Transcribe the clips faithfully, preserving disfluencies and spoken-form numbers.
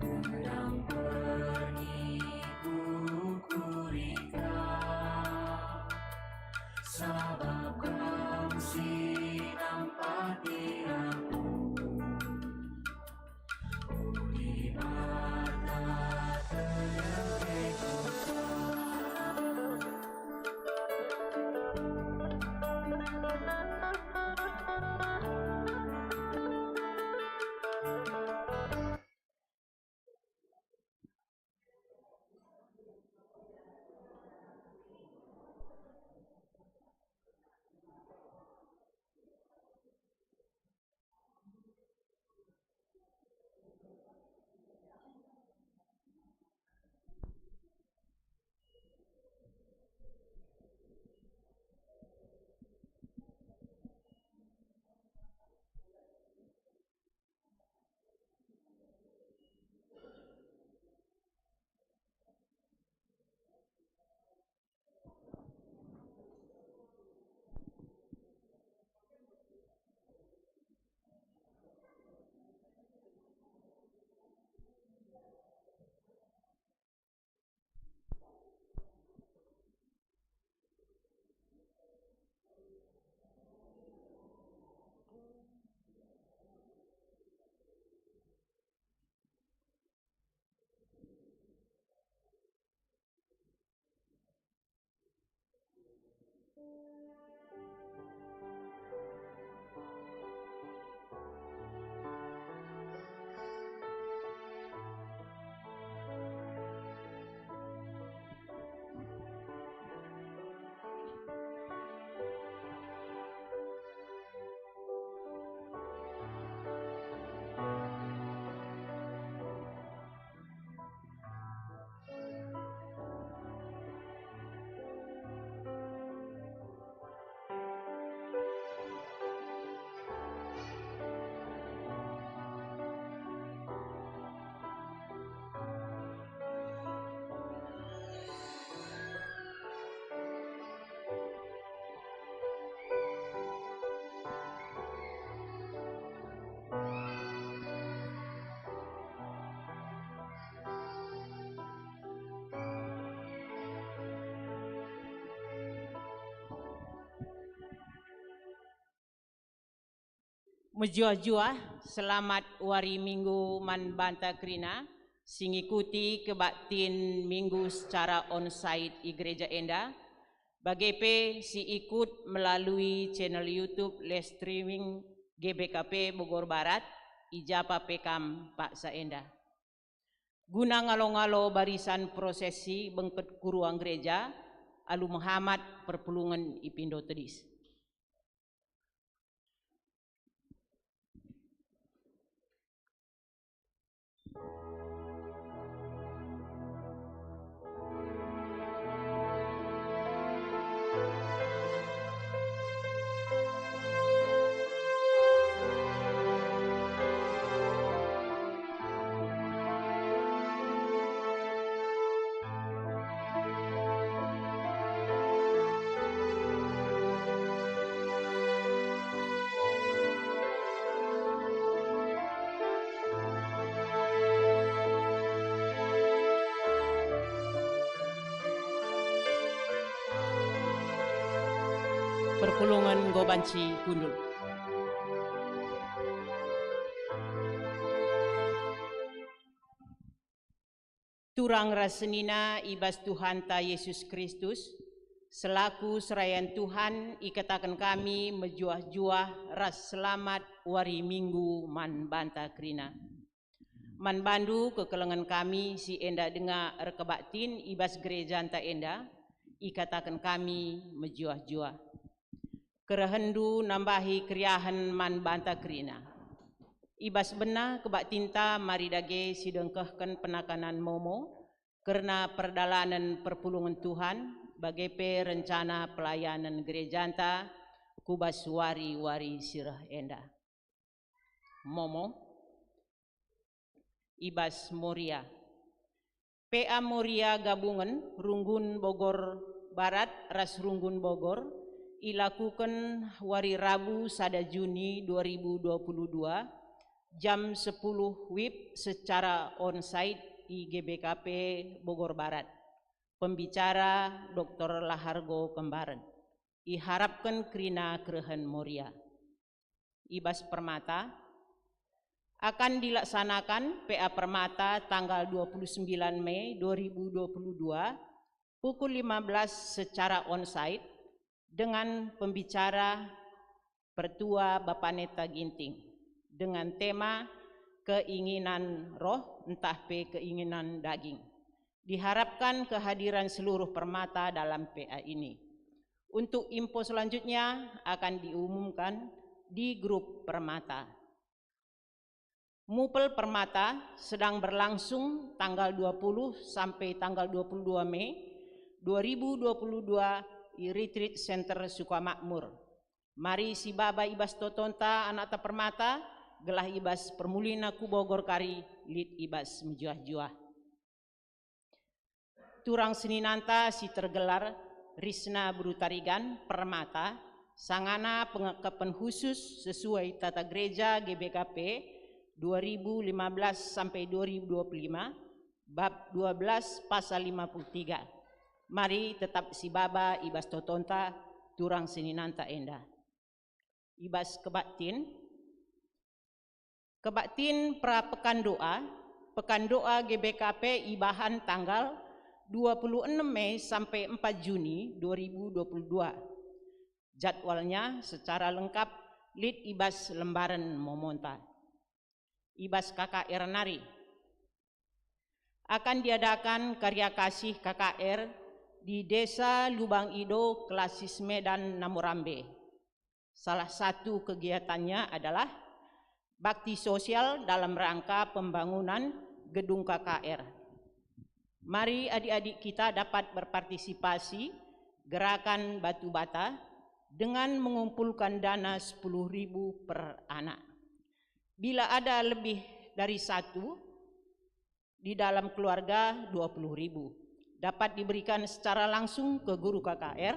Gedang perniku kurika, sabap Kam si nampati aku. O Dibata, terdekeku Kam. Mejuah-juah, selamat wari Minggu man banta kerina si ngikuti kebaktin Minggu secara onsite i gereja enda, bage pe si ikut melalui channel YouTube live streaming G B K P Bogor Barat, i ja pe kam paksa enda. Guna ngalo-ngalo barisan prosesi bengket ku ruang gereja, alu mehamat perpulungen ipindo tedis. Perpulungen enggo banci kundul. Turang ras senina i bas Tuhanta Yesus Kristus, Selaku serayan Tuhan, ikataken kami mejuah-juah ras selamat wari Minggu man banta kerina. Man bandu kekelengen kami si enda denga erkebaktin i bas gerejanta enda, ikataken kami mejuah-juah. Kerehenndu nambahi keriahen man banta kerina. I bas bena kebaktinta mari dage sidengkehken penakanan momo kerna perdalanen perpulungen Tuhan, bage pe rencana pelayanen gerejanta ku bas wari-wari si reh enda. Momo, i bas Moria. P A Moria gabungen Runggun Bogor Barat ras Runggun Bogor ilakuken wari Rabu sada Juni dua ribu dua puluh dua, jam sepuluh wib secara onsite i G B K P Bogor Barat. Pembicara Doktor Lahargo Kembaren. Iharapken kerina kerehen Moria. I bas Permata, akan dilaksanakan P A Permata tanggal dua puluh sembilan Mei dua ribu dua puluh dua, pukul lima belas secara onsite, dengan pembicara Pertua Bapa Neta Ginting, dengan tema keinginan roh ntah pe keinginan daging. Diharapkan kehadiran seluruh Permata dalam P A ini. Untuk info selanjutnya akan diumumkan di grup Permata. Mupel Permata sedang berlangsung tanggal dua puluh sampai tanggal dua puluh dua Mei dua ribu dua puluh dua i Retreat Center Sukamakmur. Mari sibaba i bas totonta anakta Permata, gelah i bas permulina ku Bogor kari lit i bas mejuah-juah. Turang seninanta si tergelar Risna Beru Tarigan Permata, sangana pengekepen khusus sesuai Tata Gereja G B K P dua ribu lima belas sampai dua ribu dua puluh lima, bab dua belas pasal lima puluh tiga. Mari tetap sibaba i bas totonta turang seninanta enda. I bas kebaktin, Kebaktin pra pekan doa, pekan doa G B K P ibahan tanggal dua puluh enam Mei sampai empat Juni dua ribu dua puluh dua. Jadwalnya secara lengkap lit i bas lembaran momonta. I bas K K R nari. Akan diadakan karya kasih K K R di Desa Lubang Ido, Klasis Medan, Namorambe. Salah satu kegiatannya adalah bakti sosial dalam rangka pembangunan gedung K K R. Mari adik-adik kita dapat berpartisipasi gerakan batu bata dengan mengumpulkan dana sepuluh ribu per anak. Bila ada lebih dari satu, di dalam keluarga dua puluh ribu. Dapat diberikan secara langsung ke guru K K R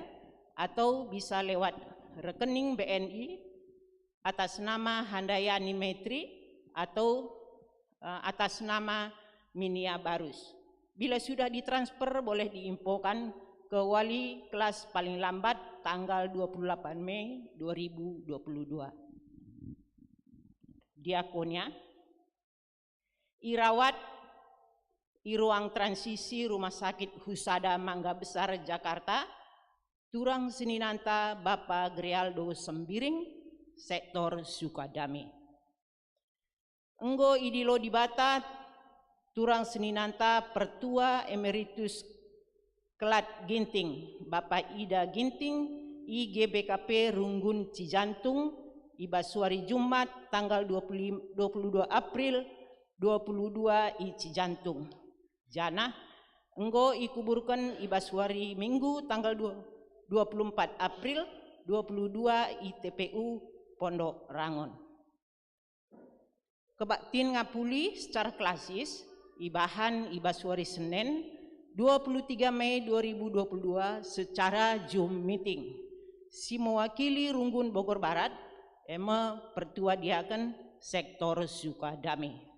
atau bisa lewat rekening B N I atas nama Handayani Metri atau, eh, atas nama Minia Barus. Bila sudah ditransfer, boleh diinfokan ke wali kelas paling lambat tanggal dua puluh delapan Mei dua ribu dua puluh dua. Diakonia, irawat i ruang transisi Rumah Sakit Husada Mangga Besar, Jakarta, turang seninanta Bapa Grialdo Sembiring, sektor Sukadame. Enggo idilo Dibata turang seninanta Pertua Emeritus Kelat Ginting, Bapa Ida Ginting, i G B K P Runggun Cijantung, i bas wari Jumat tanggal dua puluh, dua puluh dua April dua puluh dua i Cijantung. Janah enggo ikuburken i bas wari Minggu tanggal dua, dua puluh empat April dua puluh dua i T P U Pondok Rangon. Kebaktin ngapuli secara klasis ibahan i bas wari Senen, dua puluh tiga Mei dua ribu dua puluh dua, secara Zoom meeting. Si mewakili Runggun Bogor Barat, e me Pertua Diaken Sektor Sukadame.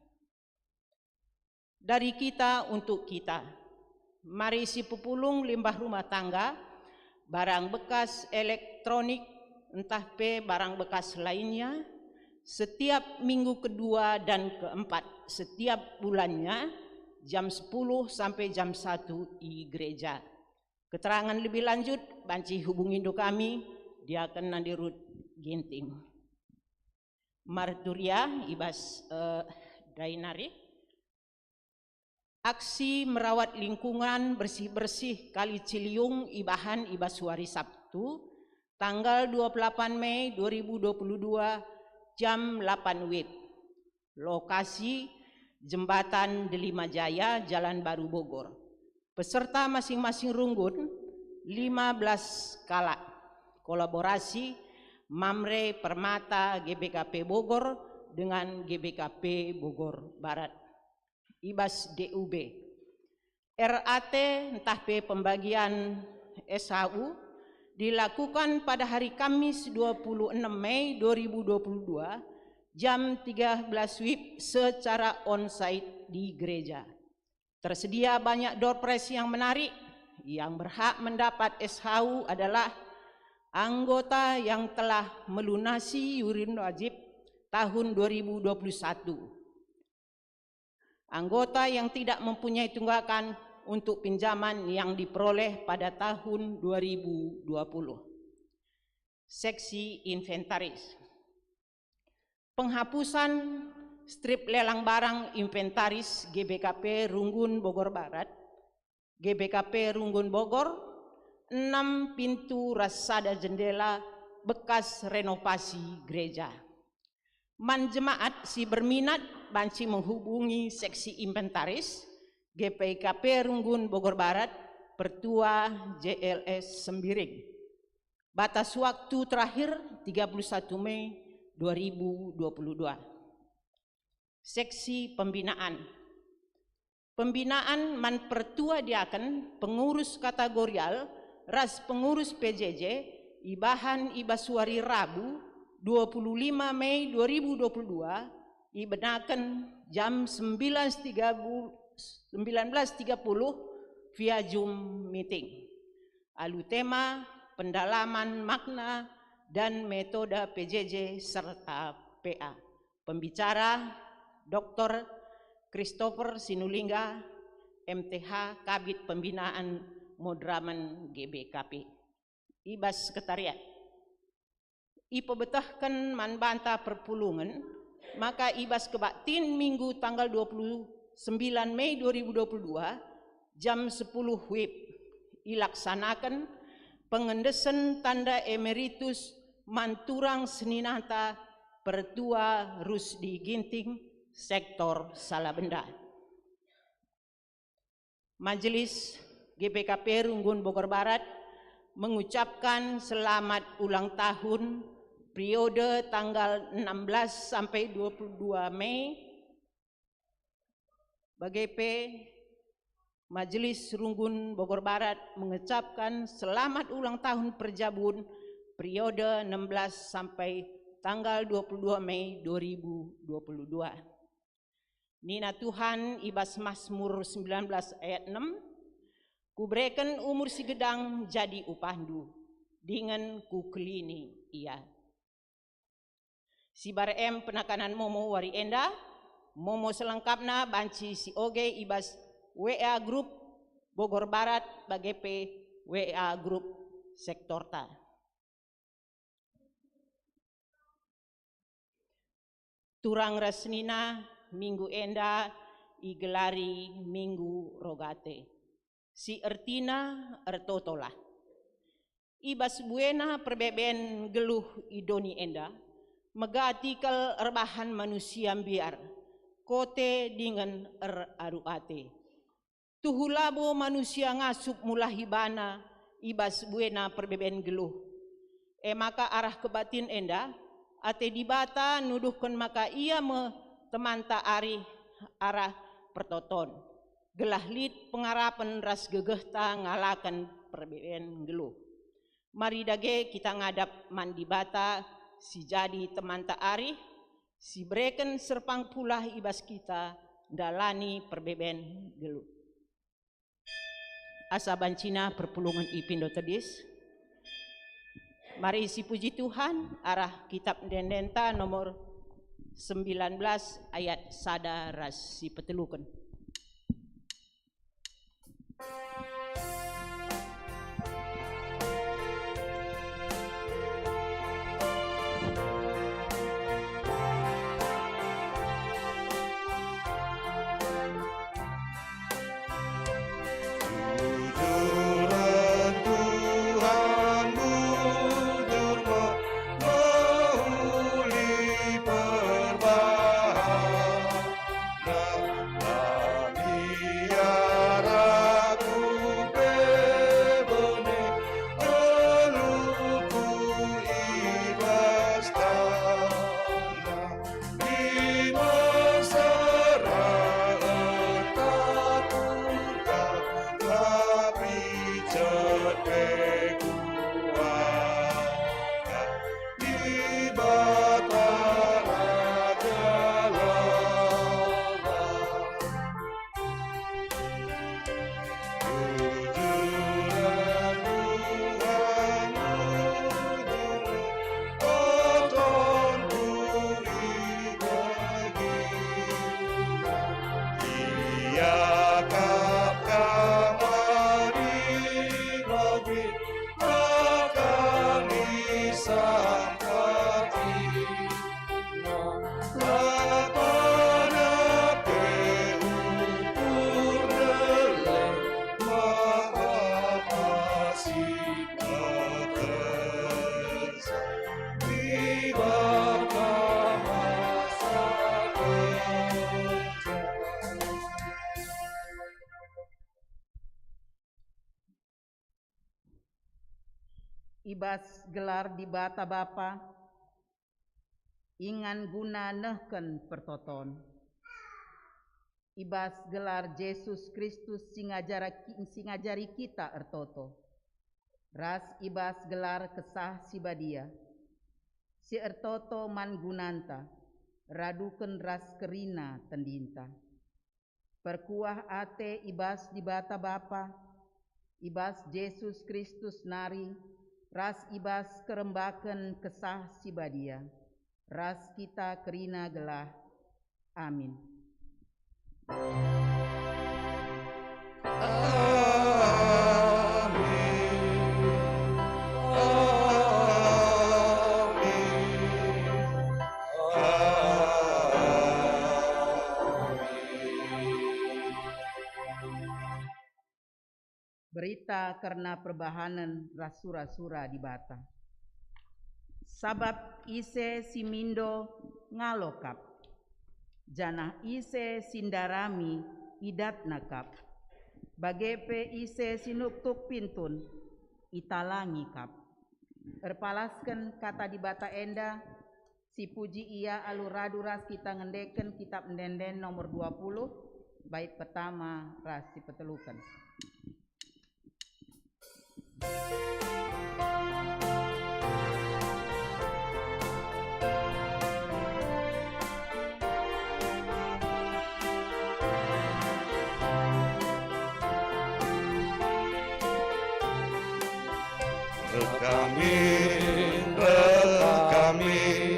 Dari kita untuk kita. Mari sipepulung limbah rumah tangga, barang bekas elektronik, ntah pe barang bekas lainnya, setiap minggu kedua dan keempat setiap bulannya, jam sepuluh sampai jam satu i gereja. Keterangan lebih lanjut Banci hubungindo kami, Diaken Nandi Rut Ginting. Marturia i bas, eh, dainari. Aksi merawat lingkungan bersih-bersih Kali Ciliwung ibahan i bas wari Sabtu, tanggal dua puluh delapan Mei dua ribu dua puluh dua, jam delapan wib. Lokasi, Jembatan Delima Jaya, Jalan Baru Bogor. Peserta masing-masing runggun, lima belas kalak. Kolaborasi, Mamre Permata G B K P Bogor dengan G B K P Bogor Barat. I bas D U B. R A T ntah pe pembagian S H U dilakukan pada hari Kamis dua puluh enam Mei dua ribu dua puluh dua, jam tiga belas wib secara onsite di gereja. Tersedia banyak door prize yang menarik. Yang berhak mendapat S H U adalah anggota yang telah melunasi yurin wajib tahun dua ribu dua puluh satu. Anggota yang tidak mempunyai tunggakan untuk pinjaman yang diperoleh pada tahun dua ribu dua puluh. Seksi inventaris. Penghapusan strip lelang barang inventaris G B K P Runggun Bogor Barat, G B K P Runggun Bogor, enam pintu ras sada jendela bekas renovasi gereja. Man jemaat si berminat banci menghubungi seksi inventaris G P K P Runggun Bogor Barat, Pertua J L S Sembiring. Batas waktu terakhir tiga puluh satu Mei dua ribu dua puluh dua. Seksi pembinaan. Pembinaan man pertua diaken, pengurus kategorial, ras pengurus P J J ibahan i bas wari Rabu, dua puluh lima Mei dua ribu dua puluh dua, ibenaken jam sembilan tiga puluh, sembilan belas tiga puluh via Zoom meeting. Alu tema pendalaman makna dan metoda P J J serta P A. Pembicara, Doktor Christopher Sinulingga, M T H, Kabid Pembinaan Moderamen G B K P. I bas sekretariat. Ipebetehken man banta perpulungen, maka i bas kebaktin Minggu tanggal dua puluh sembilan Mei dua ribu dua puluh dua, jam sepuluh wib, ilaksanaken pengendesen tanda emeritus man turang seninata Pertua Rusdi Ginting, sektor Salabenda. Majelis G P K P Runggun Bogor Barat mengucapkan selamat ulang tahun periode tanggal enam belas sampai dua puluh dua Mei. Bage pe, Majelis Runggun Bogor Barat mengucapkan selamat ulang tahun perjabun periode enam belas sampai tanggal dua puluh dua Mei dua ribu dua puluh dua. Nina Tuhan i bas Masmur sembilan belas ayat enam, "Kubereken umur si gedang jadi upahndu, dingen kukelini ia." Sibar em penakanan momo wari enda, momo selengkapna banci sioge i bas W A Group Bogor Barat bage pe W A Group sektorta. Turang ras senina, minggu enda igelari Minggu Rogate, si ertina ertotolah. I bas buena perbeben nggeluh i doni enda, megati kal erbahan manusia mbiar, kote dingen eraru ate. Tuhu labo manusia ngasup mulahi bana i bas buena perbeben nggeluh. E maka arah kebaktin enda, ate Dibata nuduhken maka Ia me temanta arih arah pertoton, gelah lit pengarapen ras gegehta ngalaken perbeben nggeluh. Mari dage kita ngadap man Dibata si jadi temanta arih, si bereken serpang pulah i bas kita ndalani perbeben nggeluh. Asa bancina perpulungen ipindo tedis. Mari sipuji Tuhan arah Kitab Ende-endenta nomor sembilan belas ayat sada ras sipeteluken. bas gelar Dibata Bapa, ingan guna nehken pertoton. I bas gelar Jesus Kristus si ngajara ki-, si ngajari kita ertoto, ras i bas gelar Kesah Si Badia, si ertoto man gunanta, raduken ras kerina tendinta. Perkuah ate i bas Dibata Bapa, i bas Jesus Kristus nari, ras i bas kerembaken Kesah Si Badia, ras kita kerina gelah. Amin. Amin. Amin. Amin. Berita kerna perbahanen ras sura-sura Dibata. Sabap ise si mindo ngalo kap, janah ise si ndarami idatna kap. Bage pe ise si nuktuk pintun, italangi kap. Erpalasken kata Dibata enda, sipuji ia alu radu ras kita ngendeken Kitab Ende-enden nomor dua puluh, bait pertama ras si peteluken. Reh kami, reh kami,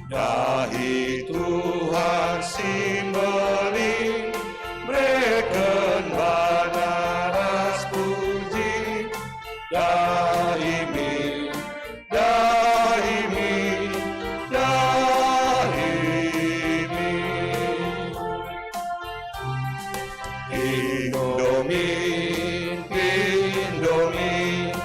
dahi Tuhan si mbelin, bereken bana ras puji, dahi min, dahi min, dahi min. Indomin, Indomin,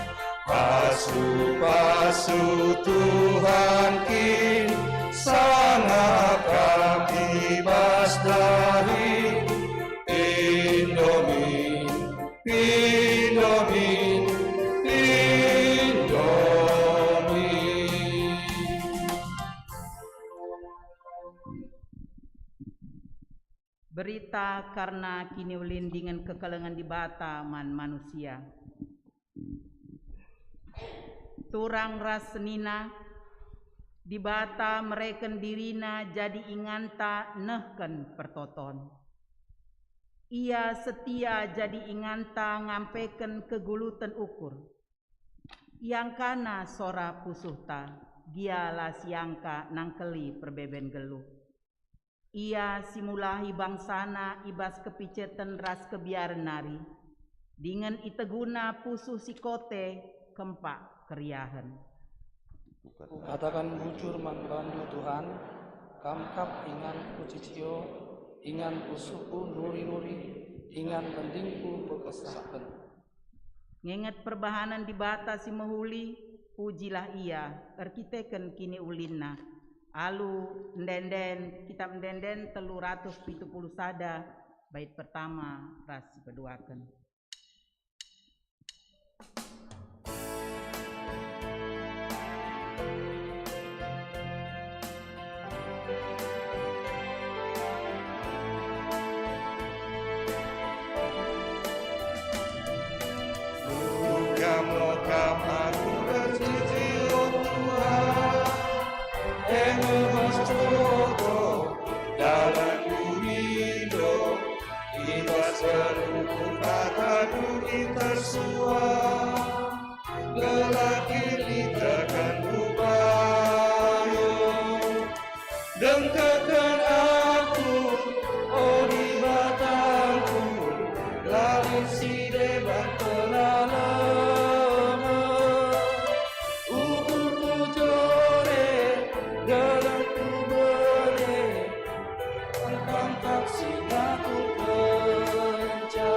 pasu-pasu Tuhan kin, sangap kap i bas dahi. Indomin, Indomin, Indomin. Berita kerna kiniulin dingen kekelengen Dibata man manusia. Turang ras senina, Dibata mereken diriNa jadi inganta nehken pertoton. Ia setia jadi inganta ngampeken keguluten ukur. IangkaNa sora pusuhta, gia la siangka nangkeli perbeben geluh. Ia si mulahi bangsaNa i bas kepiceten ras kebiaren nari, dingen iteguNa pusuh si kote kempak keriahen. Kukataken bujur man bandu, Tuhan, Kam kap inganku cicio, ingan pusuhku nuri-nuri, ingan tendingku pekesahken. Ngenget perbahanen Dibata si mehuli, pujilah Ia erkiteken kiniulinNa. Alu Ende-enden, Kitab Ende-enden telu ratus pitu puluh sada, bait pertama ras si peduaken. Kam lokam aku ercici, o Tuhan, e me bas toto dalanku mindo, i bas galuhku katandu ersuah, gelah kin itehken bayo. Dengkehken aku, o Dibatangku, la lit si deban penalemen. Ukurku jore, gelah kubere, tentang tak si ngakukenca.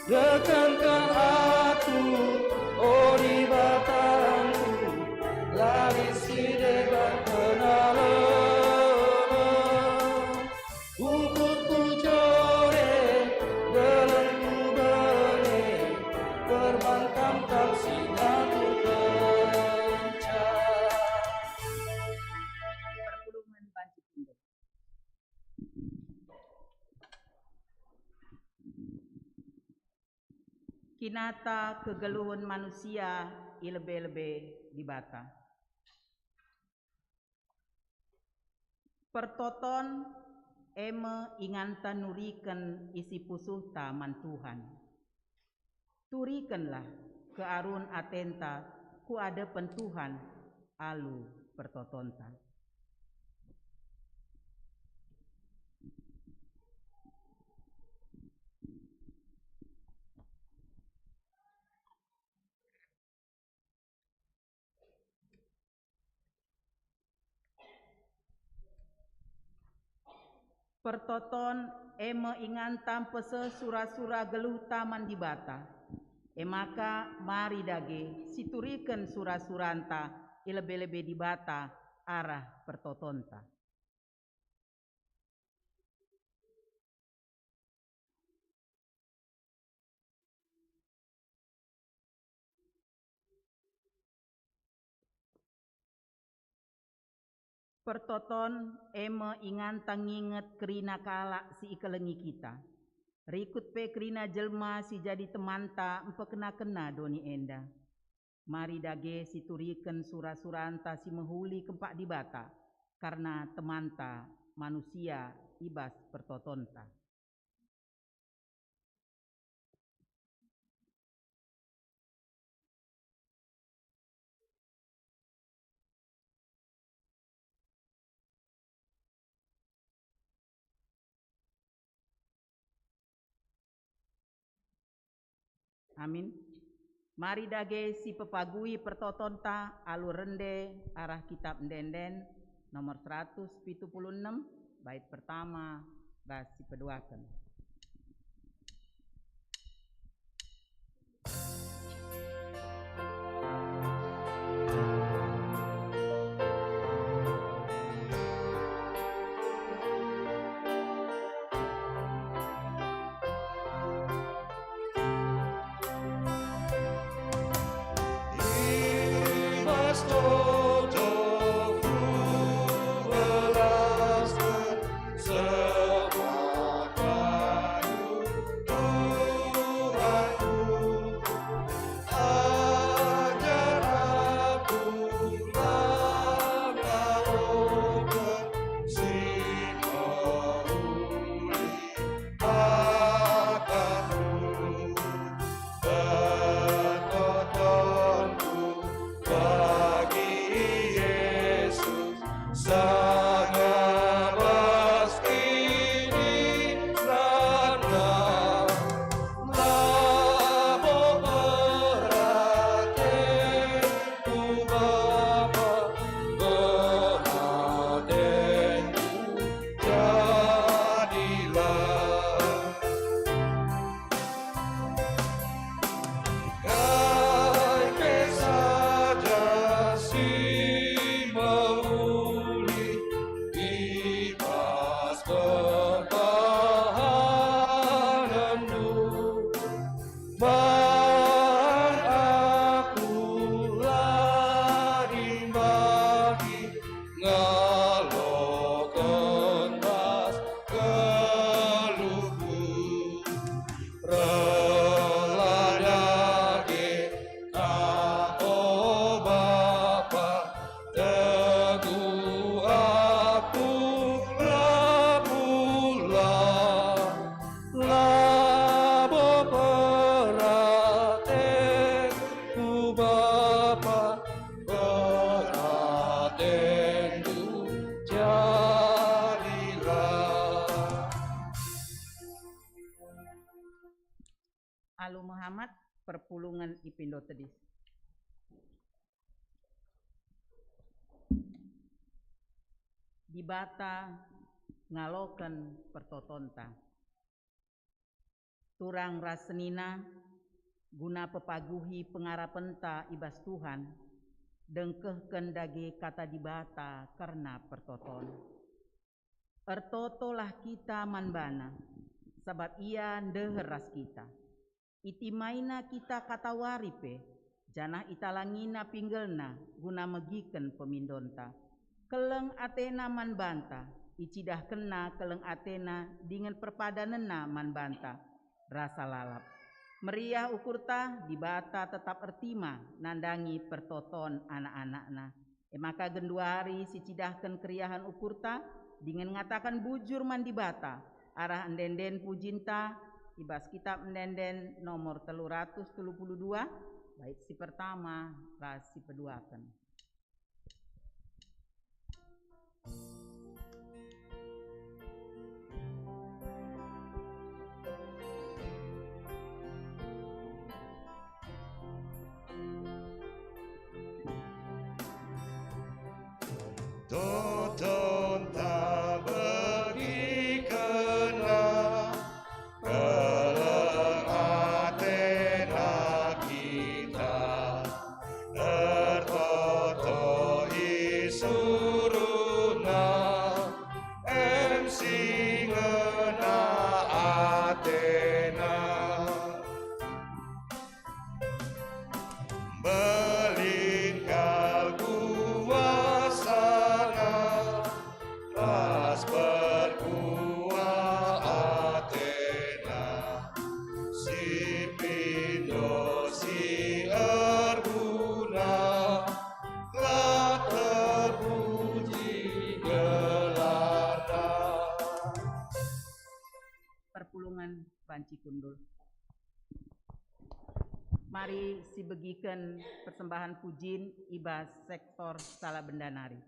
Nekenken aku, o Dibatangku, la lit si deban penalem. Ukutku jore, delengku bene, perban kam-kam si ngaturkenca. Perpulungen banci tunduk. Kinata kegeluhen manusia i lebe-lebe Dibata. Pertoton e me inganta nuriken isi pusuhta man Tuhan. Turikenlah kearun atenta ku adepen Tuhan alu pertotonta. Pertoton e me inganta mpeseh sura-sura geluhta man Dibata. E maka mari dage situriken sura-suranta i lebe-lebe Dibata arah pertotonta. Pertoton e me inganta nginget kerina kalak si ikelengi kita. Rikut pe kerina jelma si jadi temanta mpekena-kena doni enda. Mari dage situriken sura-suranta si mehuli kempak Dibata, kerna temanta manusia i bas pertotonta. Amin. Mari dage sipepagui pertotonta alu rende arah Kitab Ende-enden nomor seratus pitu puluh enem, bait pertama ras si peduaken. I bas toto kubelasken sebuah kayu Tuhanku. Ajar aku langkah oge si mehuli. Akapku, pertotonku bagi Yesus, sanga bas kiniranNa. Labo peratenku Bapa, peratenku jadilah. Kai pe saja si mehuli i bas perbahanenNdu, man aku la dimbagi ngaloken ras geluhku. Reh dage Kam, o Bapa, teguh aku la pulang. Labo peratenku Bapa, peratenNdu jadilah. Alu Muhammad, perpulungen ipindo tedis. Dibata ngaloken pertotonta. turang ras senina, guna pepaguhi pengarapenta i bas Tuhan, dengkehken dage Kata Dibata kerna pertoton. Ertotolah kita man baNa, sabap IA ndeher ras kita. Itimaina kita katawari pe, janah italangina pinggelna guna megiken pemindonta. Keleng atena man banta, icidahkenna keleng atena dingen perpadanenna man banta, rasa lalap. Meriah ukurta, Dibata tetap ertima nandangi pertoton anak-anakNa. E maka genduari sicidahken keriahen ukurta, dingen ngataken bujur man Dibata, arah ende-enden pujinta i bas Kitab Ende-enden nomor telu ratus telu puluh dua, bait si pertama ras si peduaken. Totonta begikenna, keleng atena kita, ertoto isuruhna, em si ngena atena. Mbelin kal kuasaNa, ras perkuah atena, si pindo si erguna, la terpuji gelarNa. Perpulungen banci kundul. Mari sibegiken persembahen pujin i bas sektor Salabenda nari.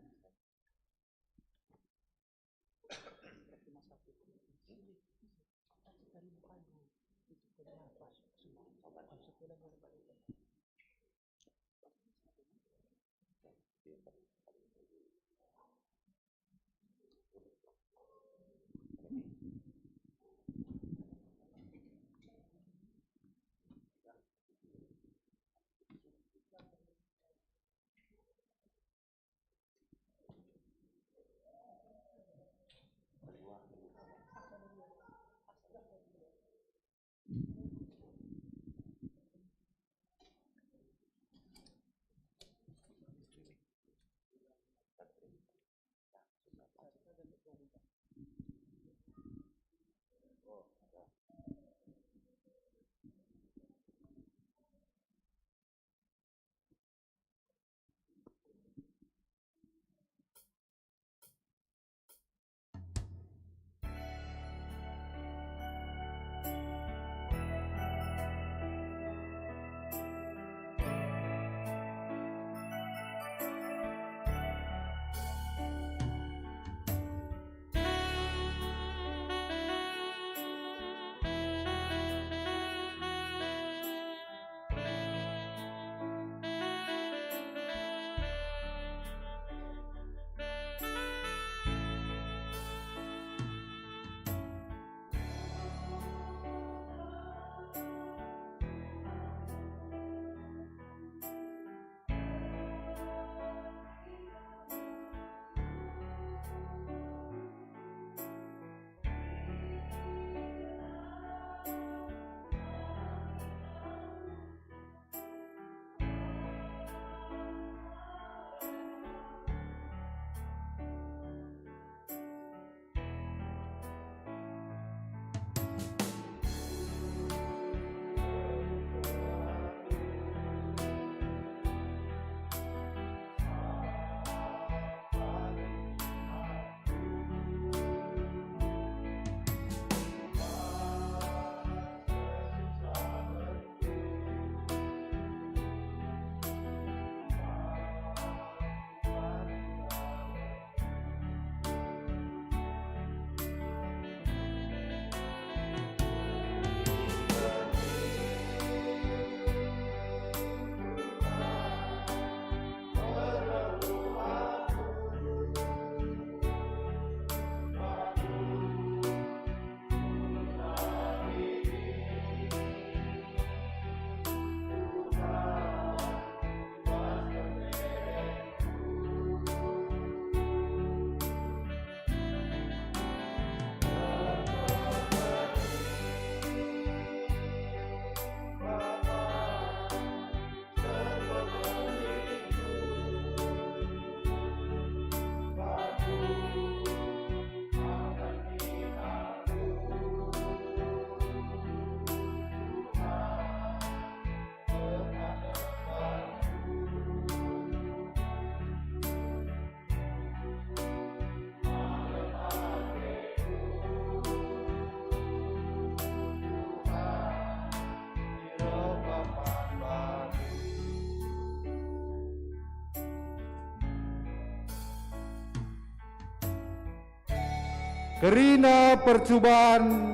Kerina percuban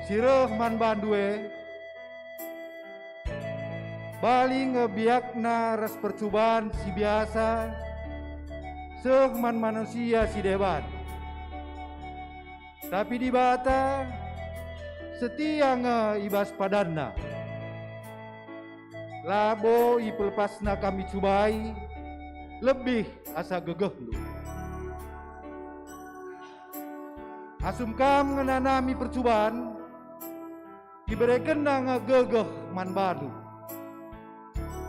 si reh man bandu e, bali nge biakna ras percuban si biasa seh man manusia si deban. Tapi Dibata setia nge i bas padanNa. Labo ipelepasNa kami cubai lebih asa gegehndu. Asum kam ngenanami percuban, iberekenNa nge gegeh man bandu,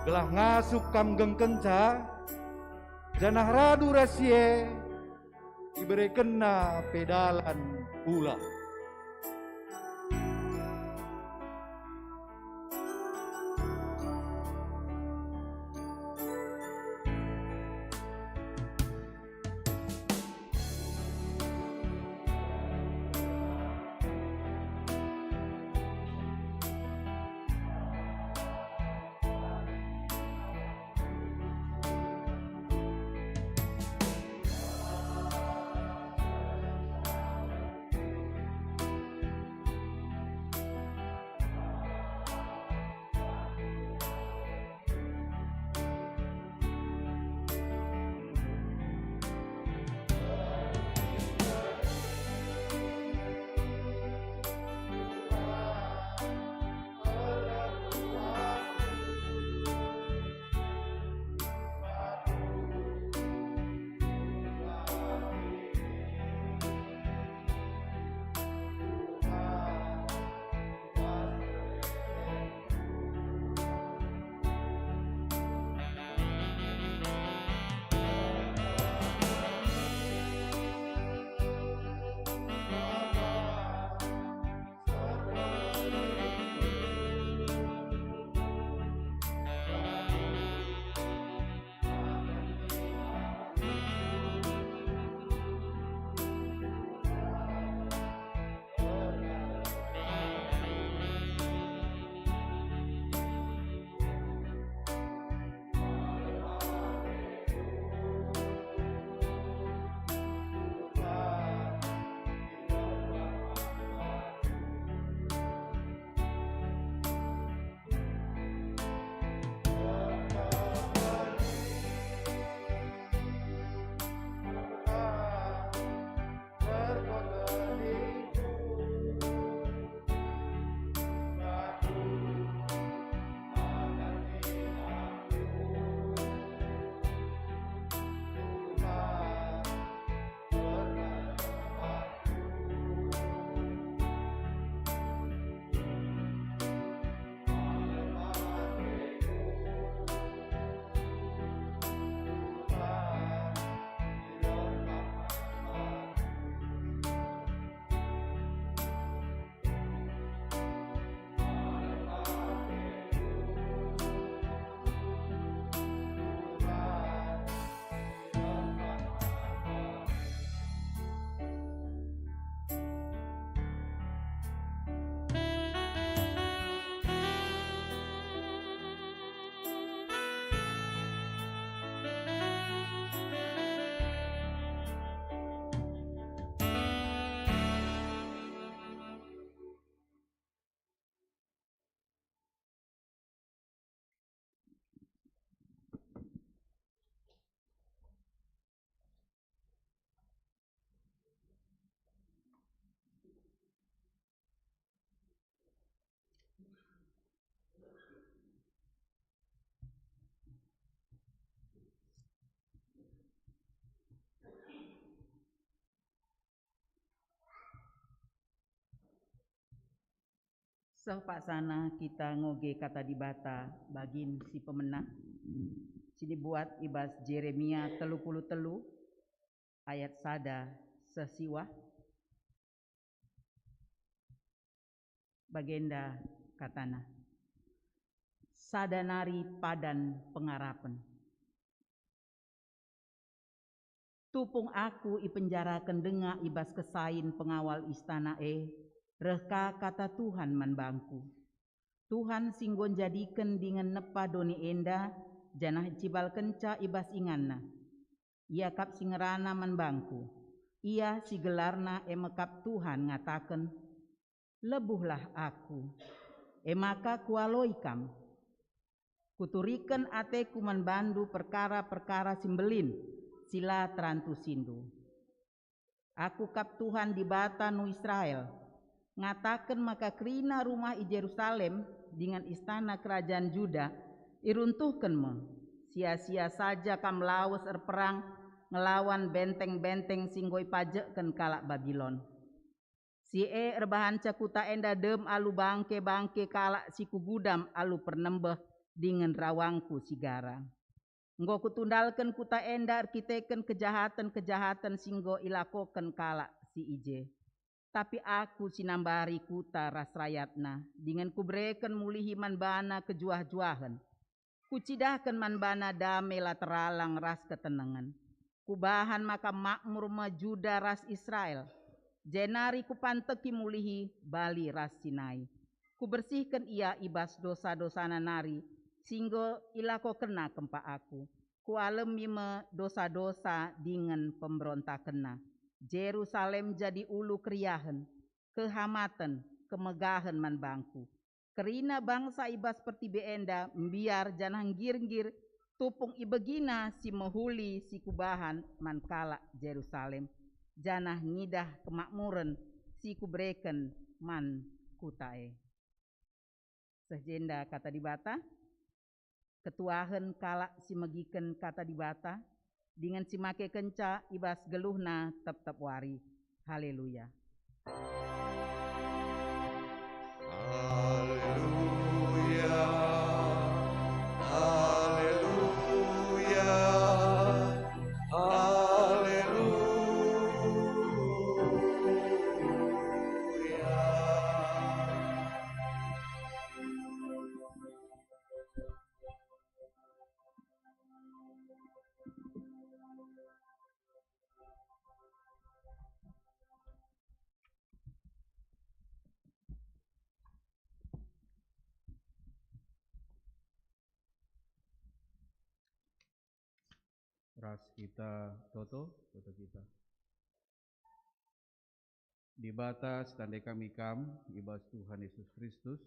gelah ngasup kam nggengkenca, janah radu ras si e iberekenNa pe dalan pulah. Seh paksana kita ngoge Kata Dibata bagin si pemena, si ibuat i bas Jeremia telu puluh telu ayat sada seh siwah. Bagenda katana, sada nari padan pengarapen. Tupung aku ipenjaraken denga i bas kesain pengawal istana e, reh ka kata Tuhan man bangku. Tuhan si enggo njadiken dingen nepa doni enda, janah icibalkenca i bas inganNa. Ia kap si ngerana man bangku. Ia si gelarna e mekap Tuhan ngataken, "Lebuhlah aku, e maka kualoi kam. Kuturiken ateku man bandu perkara-perkara si mbelin, si la terantusindu." Aku kap Tuhan Dibata nu Israel, ngataken maka kerina rumah i Jerusalem dingen istana kerajaan Juda iruntuhken me. Sia-sia saja kam lawes erperang ngelawan benteng-benteng si enggo ipajekken kalak Babilon. Si e erbahanca kuta enda dem alu bangke-bangke kalak si kugudam alu pernembeh dingen rawangku si gara. Enggo kutundalken kuta enda erkiteken kejahaten-kejahaten si enggo ilakoken kalak si i je. Tapi aku si nambari kuta ras rayatna, dingen kubereken mulihi man bana kejuah-juahen. Kucidahken man bana dame la teralang ras ketenengen. Kubahan maka makmur me Juda ras Israel, jenari kupanteki mulihi Bali ras si nai. Kubersihken ia i bas dosa-dosana nari si enggo ilakokenna kempak aku. Kualemi me dosa-dosa dingen pemberontakenna. Jerusalem jadi ulu keriahen, kehamaten, kemegahen man bangku. Kerina bangsa i bas pertibi enda mbiar janah nggir-nggir tupung ibegina si mehuli si kubahan man kalak Jerusalem, janah ngidah kemakmuren si kubereken man kuta e. Seh jenda kata Dibata, ketuahen kalak si megiken kata Dibata, dingen si makekenca i bas geluhna tep-tep wari. Haleluya! Haleluya, haleluya, haleluya. Ras kita toto, toto kita. Dibata, sitandai kami Kam i bas Tuhan Yesus Kristus,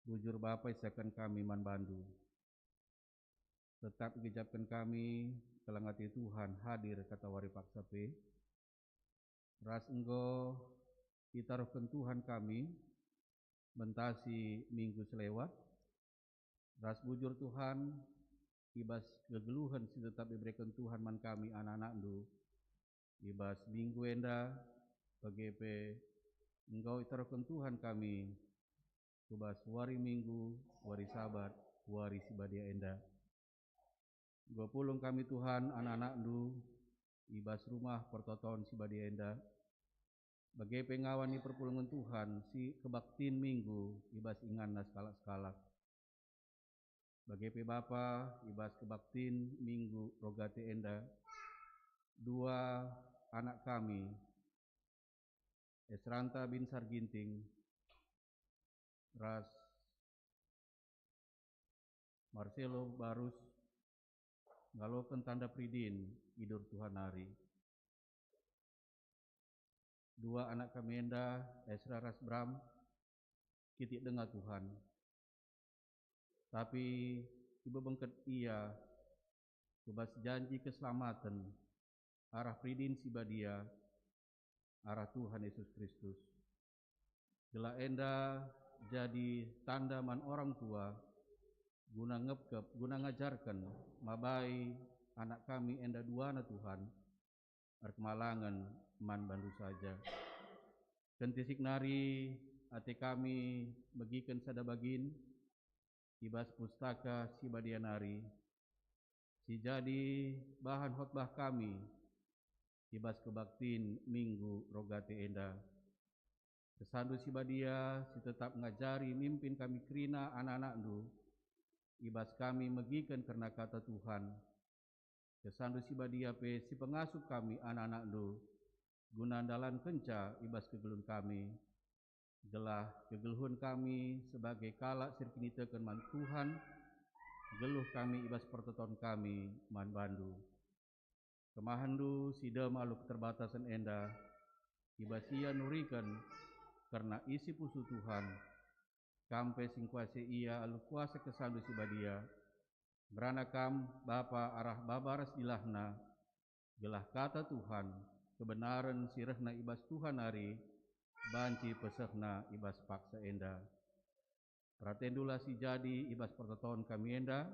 bujur Bapa isaken kami man bandu. Tetap igejapken kami keleng ate Tuhan hadir katawari paksa pe, ras enggo itaruhken Tuhan kami mentasi minggu selewat, ras bujur Tuhan, i bas kegeluhen si tetap ibereken Tuhan man kami anak-anakNdu, i bas minggu enda, bage pe enggo itaruhken Tuhan kami ku bas wari Minggu, wari Sabat, wari si badia enda. Enggo pulung kami Tuhan anak-anakNdu i bas rumah pertoton si badia enda, bage pe ngawan ni perpulungen Tuhan si kebaktin Minggu i bas inganna sekalak-sekalak. Bage pe Bapa, i bas kebaktin Minggu Rogate enda, dua anak kami, Esranta Binsar Ginting ras Marcelo Barus, ngaloken tanda peridin i Durtuhan nari. Dua anak kami enda, Esra ras Bram, kitik denga Tuhan. Tapi ibebengket ia ku bas janji keselamaten arah peridin si badia, arah Tuhan Yesus Kristus. Gelah enda jadi tanda man orang tua, guna ngepkep, guna ngajarken, mabai anak kami enda duana Tuhan, erkemalangen man bandu saja. Kentisik nari ate kami megiken sada bagin i bas Pustaka Si Badia nari, si jadi bahan khotbah kami i bas kebaktin Minggu Rogate enda. KesahNdu Si Badia si tetap ngajari mimpin kami kerina anak-anakNdu, i bas kami megiken kerna Kata Tuhan. KesahNdu Si Badia pe si pengasup kami anak-anakNdu, guna ndalankenca i bas kegeluhen kami, gelah kegeluhen kami sebagai kalak si erkiniteken man Tuhan, geluh kami i bas pertoton kami man bandu. KemahenNdu si dem alu keterbatasen enda, i bas ia nuriken kerna isi pusuh Tuhan, Kam pe si ngkuasai ia alu kuasa kesandu si badia, ngerana Kam, Bapa, arah baba ras dilahna, gelah kata Tuhan, kebenaren si rehna i bas Tuhan nari, banci pesehna i bas paksa enda. Peratendulah si jadi i bas pertoton kami enda,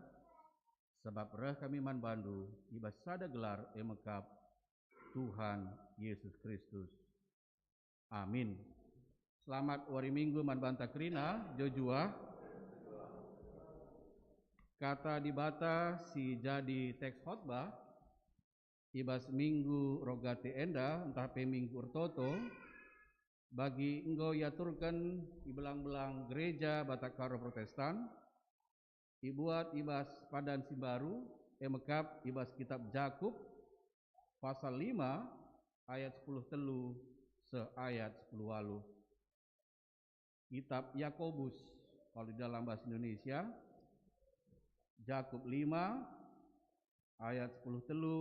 sabap reh kami man bandu i bas sada gelar, e me kap Tuhan Yesus Kristus. Amin. Selamat wari Minggu man banta kerina, jojua. Kata Dibata si jadi teks khotbah i bas Minggu Rogate enda, ntah pe Minggu Ertoto, bagi enggo iaturken i belang-belang Gereja Batak Karo Protestan, ibuat i bas padan si mbaru, e me kap i bas Kitap Jakup, pasal lima, ayat sepuluh telu seh ayat sepuluh waluh. Kitap Yakobus, kalau di dalam bahasa Indonesia, Jakup lima, ayat sepuluh telu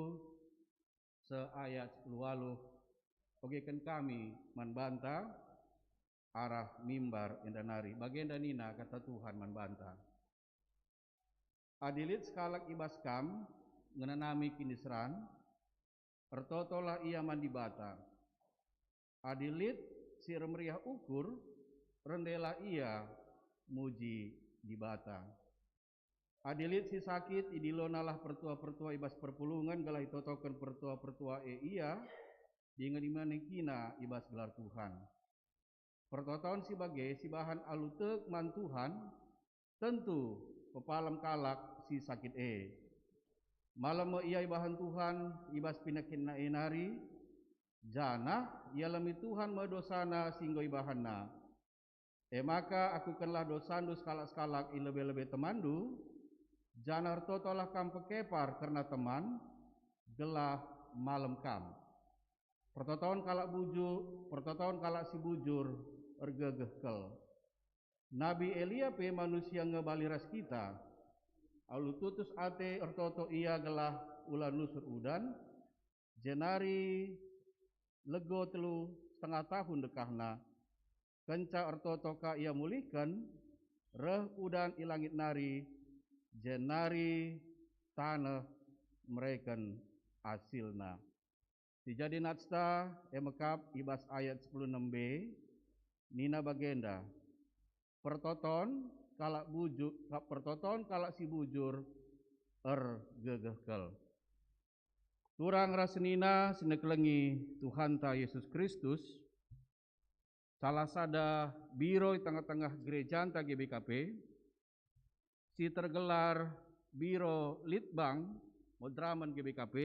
seh ayat sepuluh waluh, ogeken kami man banta arah mimbar enda nari. Bagenda nina kata Tuhan man banta, "Adi lit sekalak i bas kam ngenanami kiniseran, ertotolah ia man Dibata. Adi lit si ermeriah ukur, rendelah ia muji Dibata. Adi lit si sakit, idilonalah pertua-pertua i bas perpulungen, gelah itotoken pertua-pertua e ia, dingen imanekina i bas gelar Tuhan. Pertoton si bage sibahan alu tek man Tuhan, tentu pepalem kalak si sakit e. Malem me ia ibahan Tuhan i bas penekenna e nari, janah ialemi Tuhan me dosana si enggo ibahanna. E maka akukenlah dosandu sekalak-sekalak i lebe-lebe temanndu, janah ertotolah kam pekepar kerna teman, gelah malem kam. Pertoton kalak buju, pertoton kalak si bujur ergegeh kal. Nabi Elia pe manusia nge bali ras kita. Alu tutus ate ertoto ia gelah ula nusur udan, jenari lego telu setengah tahun dekahna. Kenca ertoto ka ia mulihken, reh udan i langit nari, jenari taneh mereken asilna." Si jadi natsta e me kap i bas ayat sepuluh enem b, nina bagenda, "Pertoton kalak buju-, ka-, pertoton kalak si bujur ergegeh kal." Turang ras senina si nekelengi Tuhanta Yesus Kristus, salah sada biro i tengah-tengah gerejanta G B K P, si tergelar Biro Litbang Moderamen G B K P,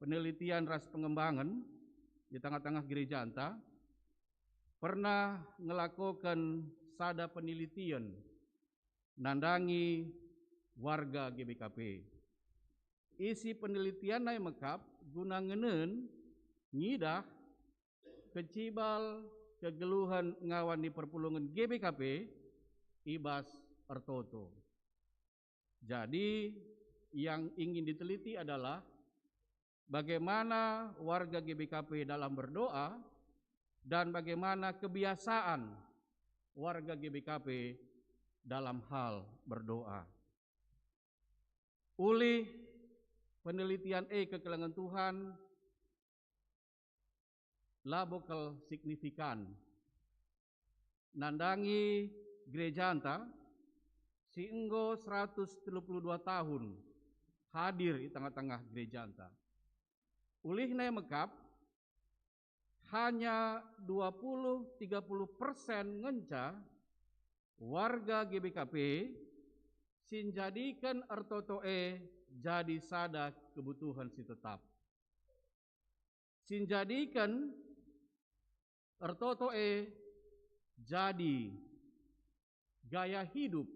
Penelitian ras Pengembangan i tengah-tengah gerejanta, pernah ngelakoken sada penelitian nandangi warga G B K P. Isi penelitianna e me kap guna ngenen ngidah kecibal kegeluhen ngawan ni perpulungen G B K P i bas ertoto. Jadi, yang ingin diteliti adalah bagaimana warga G B K P dalam berdoa dan bagaimana kebiasaan warga G B K P dalam hal berdoa. Ulih penelitian e kekelengen Tuhan labo kal signifikan nandangi gerejanta si enggo seratus telu puluh dua tahun hadir i tengah-tengah gerejanta. Ulihna e me kap, hanya dua puluh tiga puluh persen ngenca warga G B K P si njadiken ertoto e jadi sada kebutuhen si tetap. Si njadiken ertoto e jadi gaya hidup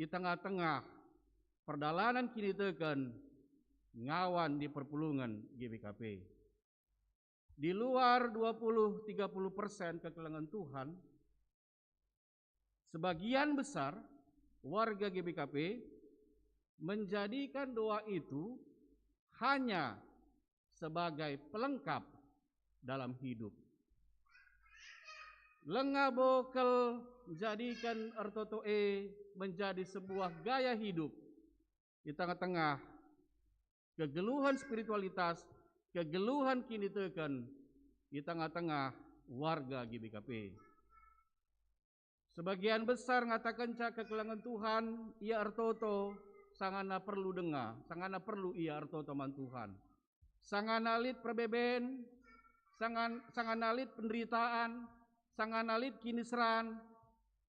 i tengah-tengah perdalanen kiniteken ngawan di perpulungen G B K P. Di luar dua puluh tiga puluh persen kekelengen Tuhan, sebagian besar warga G B K P menjadikan doa itu hanya sebagai pelengkap dalam hidup. Lenga bokel jadiken ertoto e menjadi sebuah gaya hidup di tengah-tengah kegeluhen spiritualitas, kegeluhen kiniteken di tengah-tengah warga G B K P. Sebagian besar ngatakenca kekelengen Tuhan, ia ertoto sangana perlu denga, sangana perlu ia ertoto man Tuhan. Sangana lit perbeben, sangan-, sangana lit penderitaan, sangana lit kiniseran,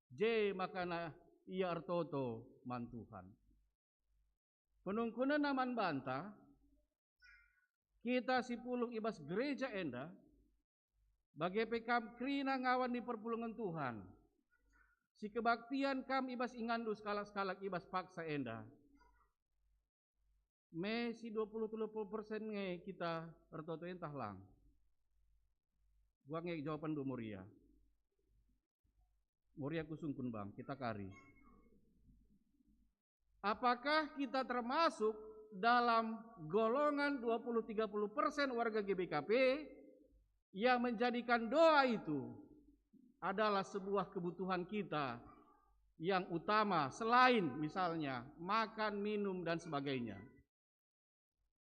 je makana ia ertoto man Tuhan. Penungkunenna man banta, kita si pulung i bas gereja enda, bage pe kam kerina ngawan ni perpulungen Tuhan, si kebaktian kam i bas inganndu sekalak-sekalak i bas paksa enda. Me si dua puluh telu puluh persen nge kita ertoto ntah lang? Gua nge jawabenndu Moria. Moria kusungkun bang, kita kari. Apakah kita termasuk dalam golongan dua puluh tiga puluh persen warga G B K P yang menjadikan doa itu adalah sebuah kebutuhan kita yang utama selain misalnya makan, minum, dan sebagainya?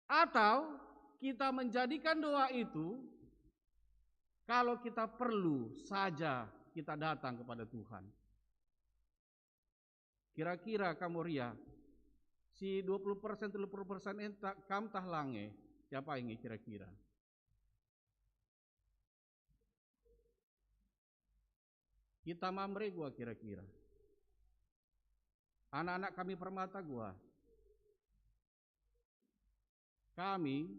Atau kita menjadikan doa itu kalau kita perlu saja kita datang kepada Tuhan? Kira-kira kam Moria, si dua puluh persen, telu puluh persen enta kam tah lang nge, siapa nge kira-kira? Kita Mamre gua kira-kira. Anak-anak kami Permata gua. Kami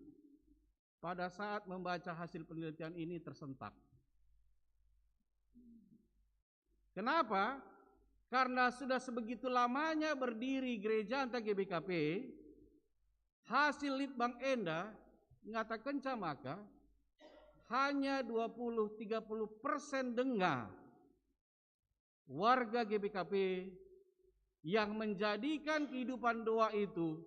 pada saat membaca hasil penelitian ini tersentak. Kenapa? Karena sudah sebegitu lamanya berdiri gerejanta G B K P, hasil litbang enda ngatakenca maka hanya dua puluh tiga puluh persen denga warga G B K P yang menjadikan kehidupan doa itu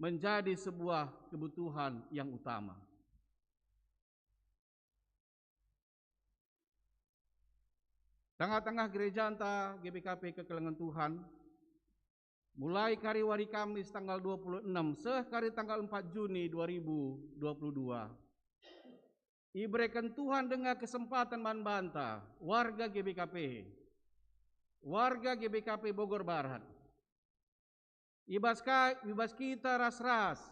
menjadi sebuah kebutuhan yang utama. Tengah-tengah gerejanta G B K P kekelengen Tuhan, mulai kari wari Kamis tanggal dua puluh enam seh kari tanggal empat Juni dua ribu dua puluh dua, ibereken Tuhan denga kesempaten man banta, warga G B K P, warga G B K P Bogor Barat. I bas ka-, i bas kita ras-ras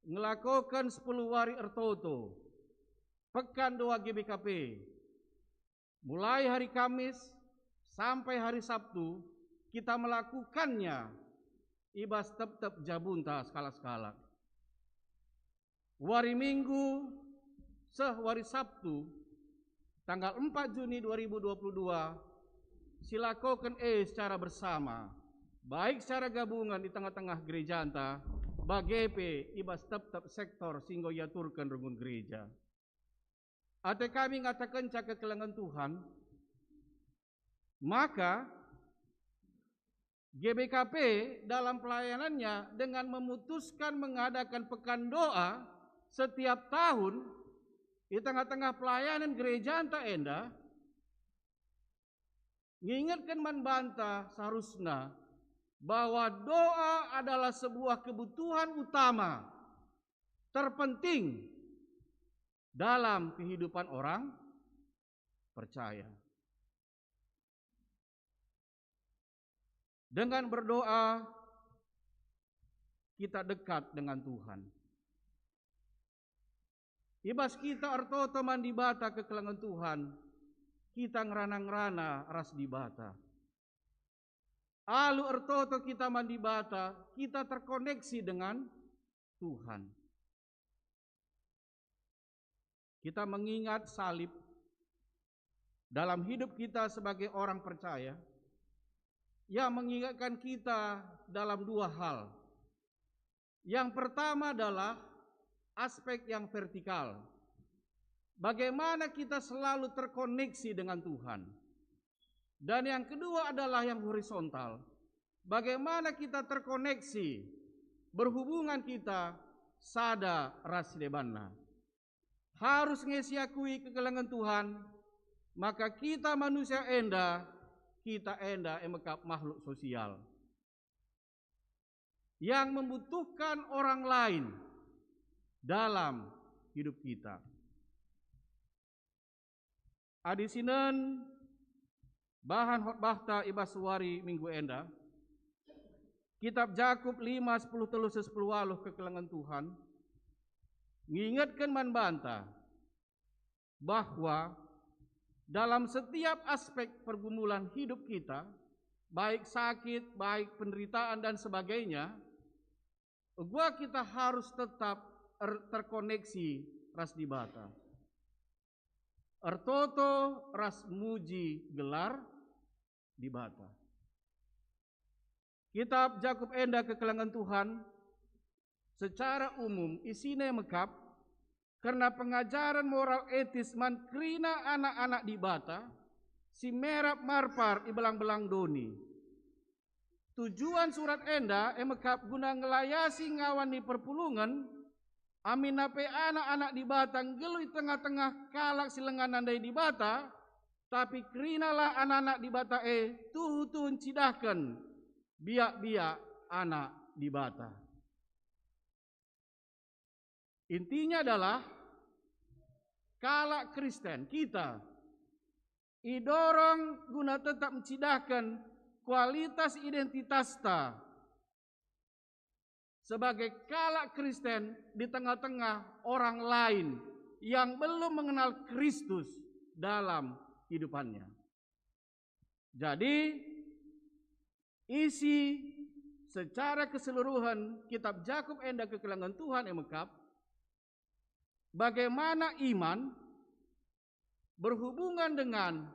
ngelakoken sepuluh wari ertoto, Pekan Doa G B K P. Mulai hari Kamis sampai hari Sabtu, kita melakukannya i bas tep-tep jabunta sekalak-sekalak. Wari Minggu seh wari Sabtu, tanggal empat Juni dua ribu dua puluh dua, silakoken e secara bersama, baik secara gabungan i tengah-tengah gerejanta, bage pe i bas tep-tep sektor si enggo iaturken runggun gereja. Ate kami ngatakenca kekelengen Tuhan, maka G B K P dalam pelayanannya dengan memutuskan mengadakan pekan doa setiap tahun i tengah-tengah pelayanan gerejanta enda, ngingetken man banta seharusna bahwa doa adalah sebuah kebutuhan utama, terpenting dalam kehidupan orang percaya. Dengan berdoa, kita dekat dengan Tuhan. I bas kita ertoto man Dibata kekelengen Tuhan, kita ngerana-ngerana ras Dibata. Alu ertoto kita man Dibata, kita terkoneksi dengan Tuhan. Kita mengingat salib dalam hidup kita sebagai orang percaya. Ia mengingatkan kita dalam dua hal. Yang pertama adalah aspek yang vertikal. Bagaimana kita selalu terkoneksi dengan Tuhan. Dan yang kedua adalah yang horizontal. Bagaimana kita terkoneksi berhubungan kita sada ras si debanna. Harus nge siakui kekelengen Tuhan, maka kita manusia enda, kita enda e mekap makhluk sosial yang membutuhkan orang lain dalam hidup kita. Adi sinen bahan khotbahta i bas wari Minggu enda, Kitab Jakup lima, sepuluh telu, sepuluh waluh kekelengen Tuhan, ngingetken man banta bahwa dalam setiap aspek pergumulan hidup kita, baik sakit, baik penderitaan, dan sebagainya, uga kita harus tetap er-, terkoneksi ras Dibata. Ertoto ras muji gelar Dibata. Kitab Jakup enda kekelengen Tuhan secara umum isina mekap kerna pengajaren moral etis man kerina anak-anak Dibata si merap marpar i belang-belang doni. Tujuan surat enda e mekap guna ngelayasi ngawan ni perpulungen, aminna pe anak-anak Dibata nggeluh i tengah-tengah kalak si langa nandai Dibata, tapi kerinalah anak-anak Dibata e tuhu-tuhu ncidahken biak-biak anak Dibata. Intinya adalah kalak Kristen kita idorong guna tetap ncidahken kualitas identitasta sebagai kalak Kristen di tengah-tengah orang lain yang belum mengenal Kristus dalam kehidupannya. Jadi, isi secara keseluruhan kitab Jakup enda kekelengen Tuhan e mekap, bagaimana iman berhubungan dengan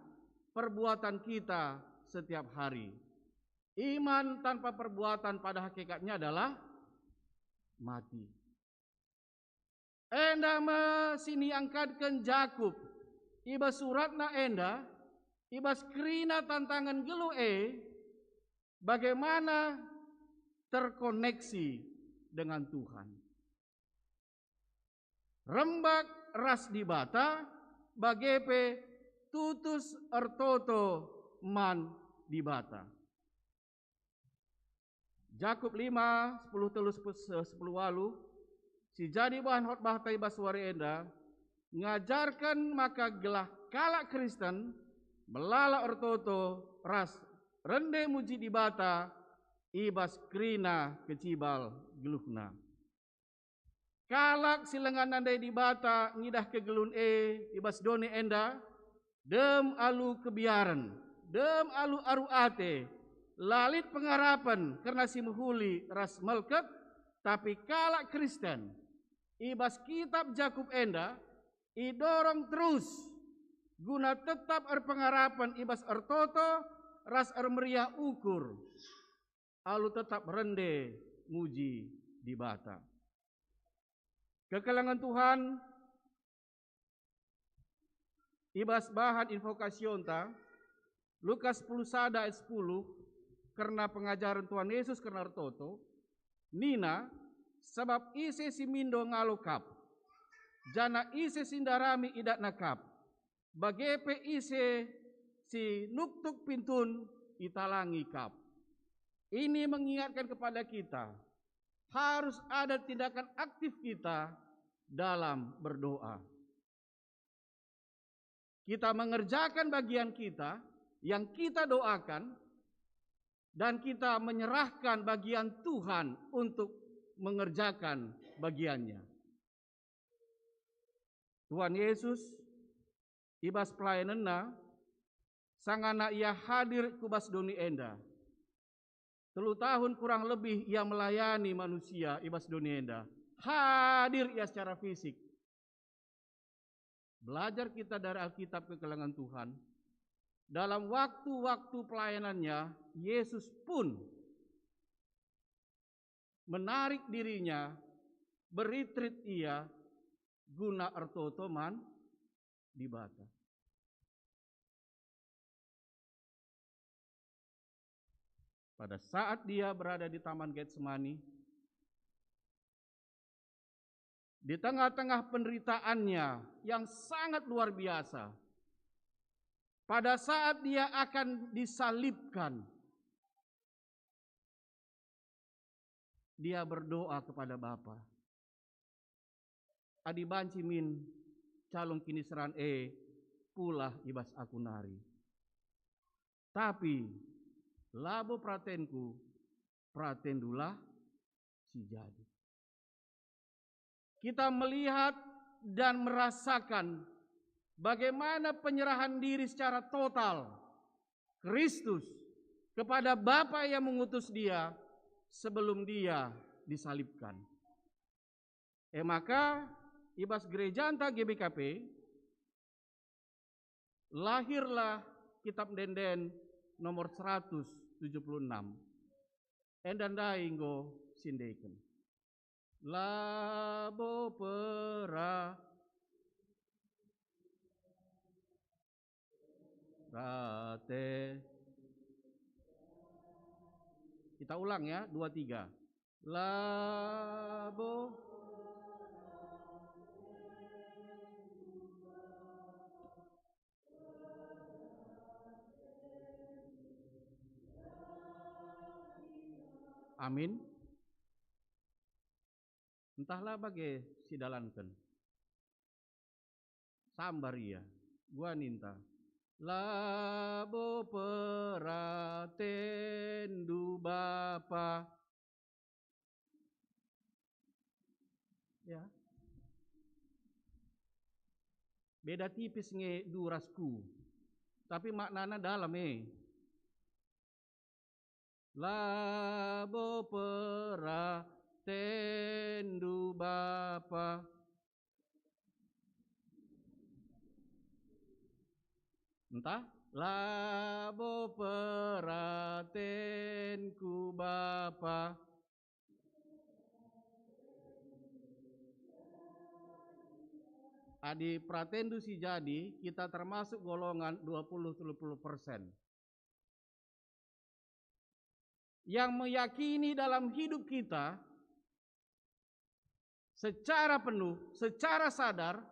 perbuatan kita setiap hari. Iman tanpa perbuatan pada hakikatnya adalah mati. Enda me si niangkatken Jakup i bas suratna enda, i bas kerina tantangen nggeluh e, bagaimana terkoneksi dengan Tuhan. Rembak ras Dibata, bage pe tutus ertoto man Dibata. Jakup lima, sepuluh telu, sepuluh waluh, si jadi bahan khotbahta i bas wari enda, ngajarken maka gelah kalak Kristen melala ertoto ras rende muji Dibata i bas kerina kecibal geluhna. Kalak si langa nandai Dibata ngidah kegeluhen e i bas doni enda, dem alu kebiaren, dem alu aru ate, la lit pengarapen kerna si mehuli ras melket, tapi kalak Kristen i bas kitab Jakup enda idorong terus guna tetap erpengarapen i bas ertoto ras ermeriah ukur, alu tetap rende muji Dibata. Kekelengen Tuhan, i bas bahan invokasionta, Lukas sepuluh sada ayat sepuluh, kerna pengajaren Tuhan Yesus kerna ertoto, nina, "Sabap ise si mindo ngalo kap, janah ise si ndarami idatna kap, bage pe ise si nuktuk pintun italangi kap." Ini mengingatkan kepada kita, harus ada tindakan aktif kita dalam berdoa. Kita mengerjakan bagian kita yang kita doakan, dan kita menyerahkan bagian Tuhan untuk mengerjakan bagiannya. Tuhan Yesus i bas pelayanenNa, sangana Ia hadir ku bas doni enda. Telu tahun kurang lebih Ia melayani manusia i bas doni enda. Hadir Ia secara fisik. Belajar kita dari Alkitab kekelengen Tuhan, dalam waktu-waktu pelayanannya, Yesus pun menarik dirinya, beritrit Ia guna ertoto man Dibata. Pada saat Dia berada di Taman Getsemani, Di tengah-tengah penderitaannya yang sangat luar biasa, pada saat dia akan disalibkan, dia berdoa kepada Bapa, "Adi banci min calung kiniseran e pulah i bas aku nari. Tapi labo peratenku, peratendulah si jadi." Kita melihat dan merasakan bagaimana penyerahan diri secara total Kristus kepada Bapa yang mengutus Dia sebelum Dia disalibkan. E maka, i bas gerejanta G B K P, lahirlah Kitab Ende-enden nomor seratus tujuh puluh enam. Enda ndai enggo sindeken. Labo pera-, rate. Kita ulang ya, dua, tiga. Labo. Amin. Ntahlah bage sidalanken. Sambar ia. Gua ninta, "Labo peratendu Bapa." Ya. Beda tipis nge du ras ku. Tapi maknana dalam e. "Labo peratendu Bapa." Ntah, "Labo peratenku Bapa." Adi peratendu si jadi, kita termasuk golongan dua puluh, tiga puluh persen. Yang meyakini dalam hidup kita secara penuh, secara sadar,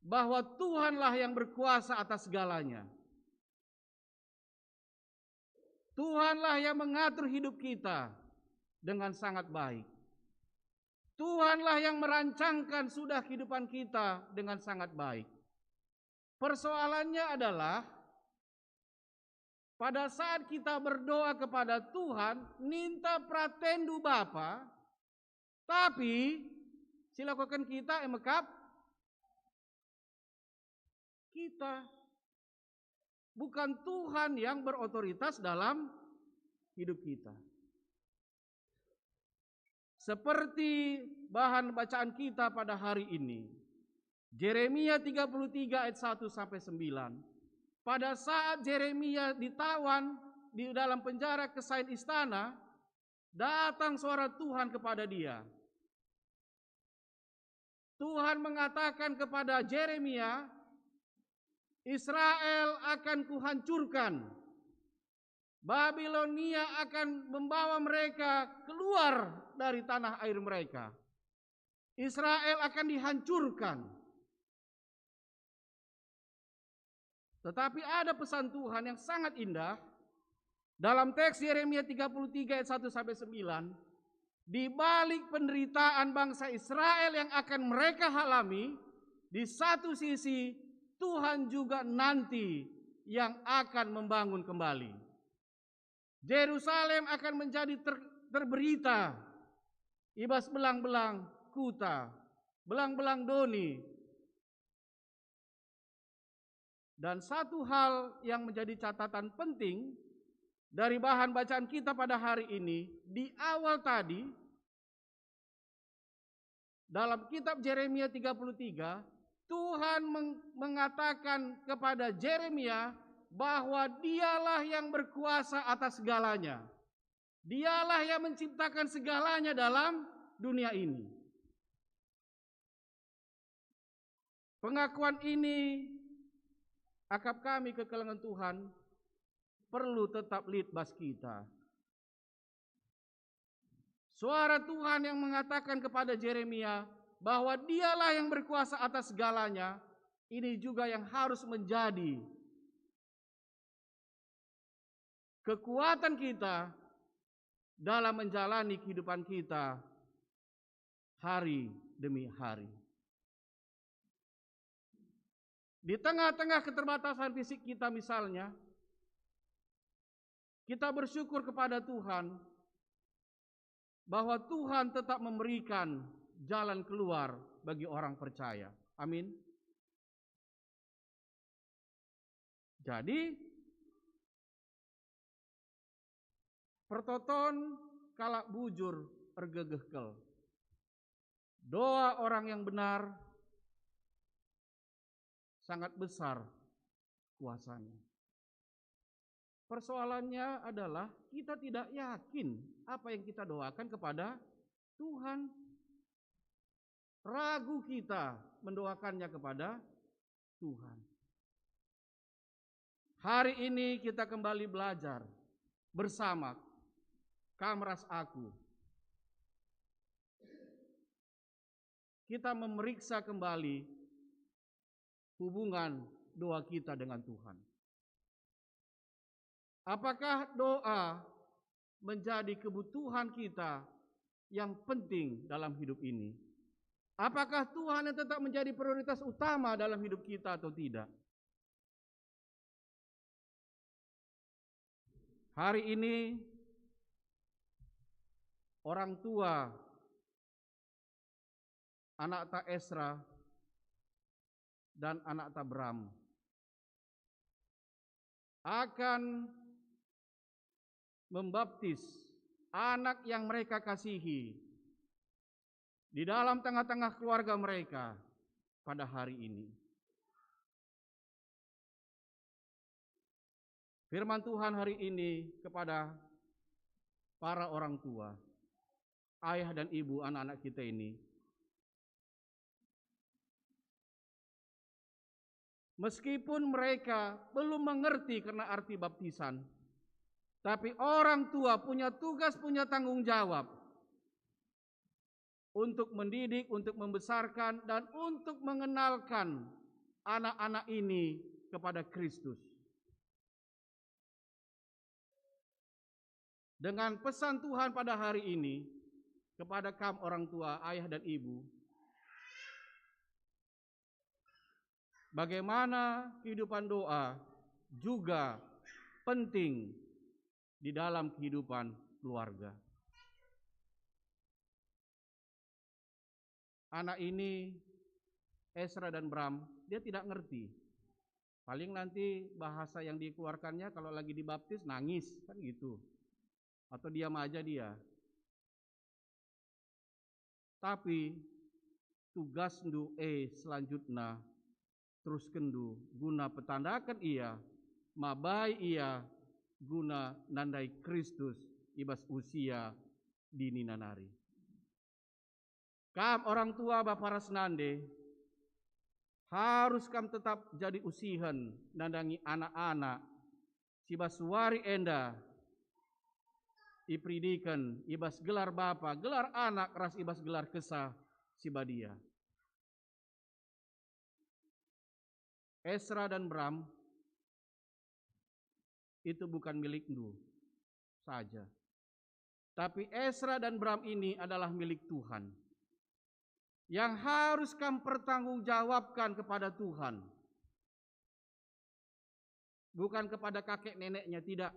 bahwa Tuhanlah yang berkuasa atas segalanya. Tuhanlah yang mengatur hidup kita dengan sangat baik. Tuhanlah yang merancangkan sudah kehidupan kita dengan sangat baik. Persoalannya adalah, pada saat kita berdoa kepada Tuhan, ninta peratendu Bapa, tapi si lakoken kita e mekap kita. Bukan Tuhan yang berotoritas dalam hidup kita. Seperti bahan bacaan kita pada hari ini, Jeremia tiga puluh tiga ayat satu sampai sembilan. Pada saat Jeremia ditawan di dalam penjara kesain istana, datang suara Tuhan kepada dia. Tuhan mengatakan kepada Jeremia, "Israel akan kuhancurkan. Babilonia akan membawa mereka keluar dari tanah air mereka. Israel akan dihancurkan." Tetapi ada pesan Tuhan yang sangat indah dalam teks Yeremia tiga puluh tiga ayat satu sampai sembilan. Di balik penderitaan bangsa Israel yang akan mereka alami, di satu sisi Tuhan juga nanti yang akan membangun kembali. Jerusalem akan menjadi ter-, terberita i bas belang-belang kuta, belang-belang doni. Dan satu hal yang menjadi catatan penting dari bahan bacaan kita pada hari ini, di awal tadi, dalam kitab Jeremia tiga puluh tiga, Tuhan meng-, mengatakan kepada Jeremia bahwa Dialah yang berkuasa atas segalanya. Dialah yang menciptakan segalanya dalam dunia ini. Pengakuan ini akap kami kekelengen Tuhan perlu tetap lit bas kita. Suara Tuhan yang mengatakan kepada Jeremia, bahwa Dialah yang berkuasa atas segalanya, ini juga yang harus menjadi kekuatan kita dalam menjalani kehidupan kita hari demi hari. Di tengah-tengah keterbatasan fisik kita misalnya, kita bersyukur kepada Tuhan bahwa Tuhan tetap memberikan jalan keluar bagi orang percaya. Amin. Jadi, pertoton kalak bujur ergegeh kal. Doa orang yang benar sangat besar kuasanya. Persoalannya adalah kita tidak yakin apa yang kita doakan kepada Tuhan. Ragu kita mendoakannya kepada Tuhan. Hari ini kita kembali belajar bersama kam ras aku. Kita memeriksa kembali hubungan doa kita dengan Tuhan. Apakah doa menjadi kebutuhan kita yang penting dalam hidup ini? Apakah Tuhan yang tetap menjadi prioritas utama dalam hidup kita atau tidak? Hari ini, orang tua anakta Esra dan anakta Bram akan membaptis anak yang mereka kasihi di dalam tengah-tengah keluarga mereka pada hari ini. Firman Tuhan hari ini kepada para orang tua, ayah dan ibu anak-anak kita ini. Meskipun mereka belum mengerti karena arti baptisan, tapi orang tua punya tugas, punya tanggung jawab untuk mendidik, untuk membesarkan, dan untuk mengenalkan anak-anak ini kepada Kristus. Dengan pesan Tuhan pada hari ini kepada kam orang tua, ayah dan ibu, bagaimana kehidupan doa juga penting di dalam kehidupan keluarga. Anak ini, Esra dan Bram, dia tidak ngerti. Paling nanti bahasa yang dikeluarkannya kalau lagi dibaptis, nangis, kan gitu. Atau diam aja dia. Tapi tugasndu e selanjutna teruskenndu guna petandaken ia, mabai ia guna nandai Kristus i bas usia dinina nari. Kam orang tua bapa ras nande, harus kam tetap jadi usihen nandangi anak-anak si bas wari enda iperidiken i bas gelar Bapa, gelar Anak, ras i bas gelar Kesah Si Badia. Esra dan Bram itu bukan milikndu saja. Tapi Esra dan Bram ini adalah milik Tuhan, yang harus kam pertanggungjawabkan kepada Tuhan. Bukan kepada kakek neneknya, tidak.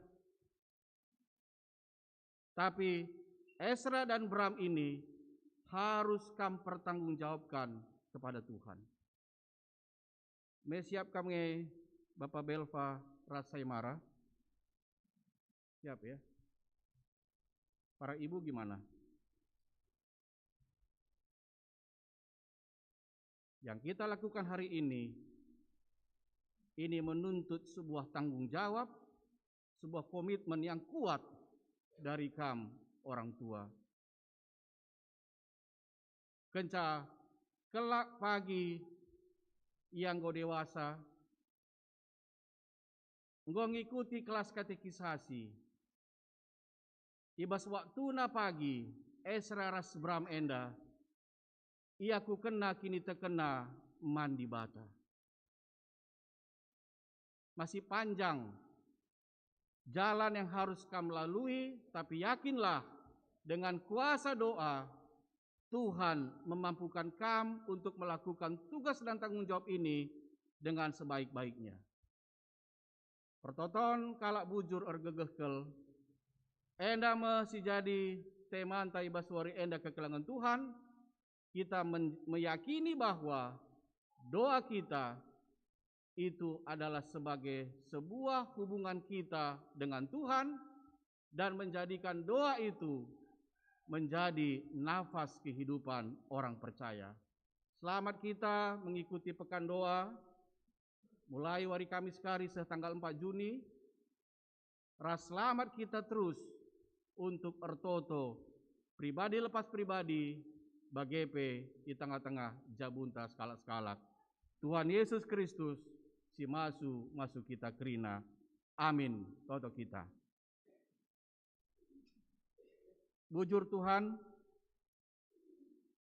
Tapi Esra dan Bram ini harus kam pertanggungjawabkan kepada Tuhan. Me siap kam nge, Bapa Belva ras Saimara? Siap ya? Para ibu gimana? Yang kita lakukan hari ini, ini menuntut sebuah tanggung jawab, sebuah komitmen yang kuat dari kam orang tua. Kenca kelak pagi ia enggo dewasa, enggo ngikuti kelas katekisasi. I bas waktuna pagi, Esra ras Bram enda ia kukenna kinitekenna man Dibata. Masih panjang jalan yang harus kam lalui, tapi yakinlah, dengan kuasa doa, Tuhan memampukan kam untuk melakukan tugas dan tanggung jawab ini dengan sebaik-baiknya. Pertoton kalak bujur ergegeh kal, enda me si jadi temanta i bas wari enda kekelengen Tuhan, kita men-, meyakini bahwa doa kita itu adalah sebagai sebuah hubungan kita dengan Tuhan, dan menjadikan doa itu menjadi nafas kehidupan orang percaya. Selamat kita mengikuti pekan doa, mulai wari Kamis kari seh tanggal empat Juni, ras selamat kita terus untuk ertoto, pribadi lepas pribadi, bage pe i tengah-tengah jabunta sekalak-sekalak. Tuhan Yesus Kristus si masu-masu kita kerina. Amin. Toto kita. Bujur Tuhan,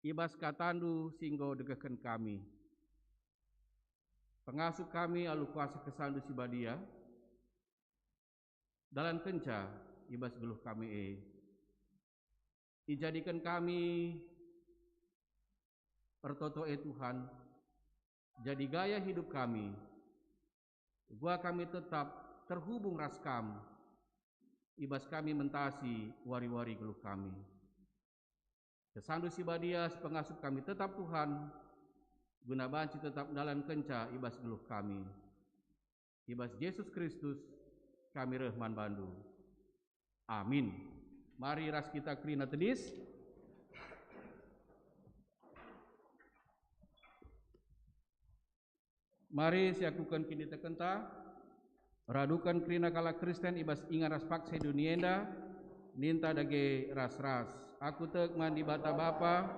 i bas kataNdu si enggo dengkehken kami. Pengasup kami alu kuasa kesanNdu si badia, dalankenca i bas geluh kami e. Ijadiken kami ertoto e Tuhan, jadi gaya hidup kami, gua kami tetap terhubung ras Kam, i bas kami mentasi wari-wari geluh kami. KesanNdu si badia si pengasup kami tetap, Tuhan, guna banci tetap ndalankenca i bas geluh kami. I bas Jesus Kristus kami reh man baNdu. Amin. Mari ras kita kerina tedis. Mari siakuken kinitekenta, raduken kerina kalak Kristen i bas ingan ras paksa i doni enda, ninta dage ras-ras. Aku tek man Dibata Bapa.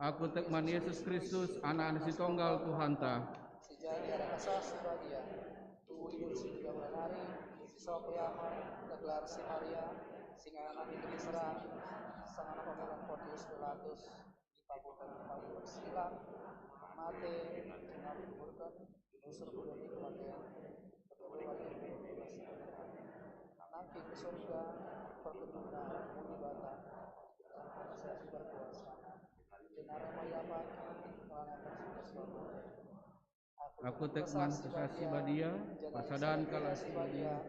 Aku tek man Yesus Kristus, Anak-Anak si Tonggal Tuhanta. Si jadi arah asa si badia, tubuh ibu si juga menari, si sopiaman, gelar si Maria, si ngana Putri Serang, sangana pemilihan Pontius Pilatus, dipakuken, dipakuken silang, mate, jenari dikuburken, nusur ku doni kematen, kekeluarga nangkih ku surga, perkutuna muni bata, saya berkuasa, jenari meriapaken, melanggengkan sumpah si badia. Aku tek man kesah si badia, persadan kalak si badia,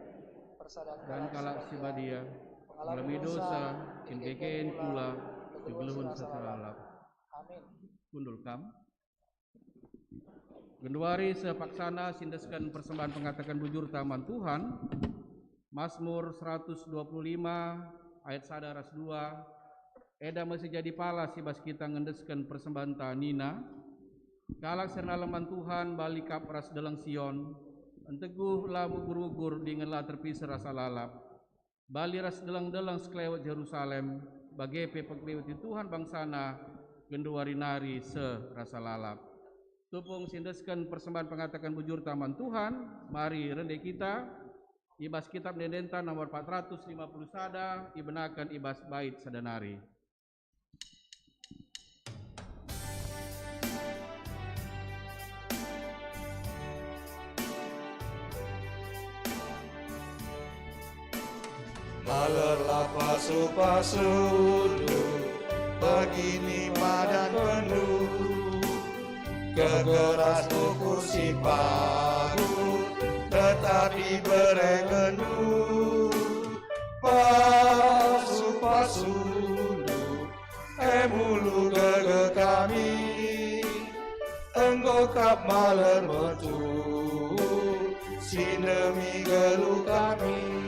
dan kalak si badia, ngalemi dosa, kin keken kula, kegeluhen sesalap. Amin. Kundul kam. Genduari sepaksana sindesken persembahan pengataken bujurta man Tuhan, Mazmur seratus dua puluh lima ayat sada ras dua, enda me si jadi pala si bas kita ngendesken persembahenta nina, kalak si ernalem man Tuhan bali kap ras deleng Sion, enteguh la mugur-ugur dingen la terpiser asa lalap. Bali ras deleng-deleng sekelewet Jerusalem, bage pe pengkeliweti Tuhan bangsaNa genduari nari seh rasa lalap. Tupung sindesken persembahan pengataken bujurta man Tuhan, mari rende kita i bas kitab ende-endenta nomor empat ratus lima puluh sada, ibenaken i bas bait sada nari. Malerlah pasu-pasundu, begini padankendu, kegeras ukur si pagu, tetap iberekenndu. Pasu-pasundu, e mulu gege kami, enggo kap maler metu, si ndemi geluh kami.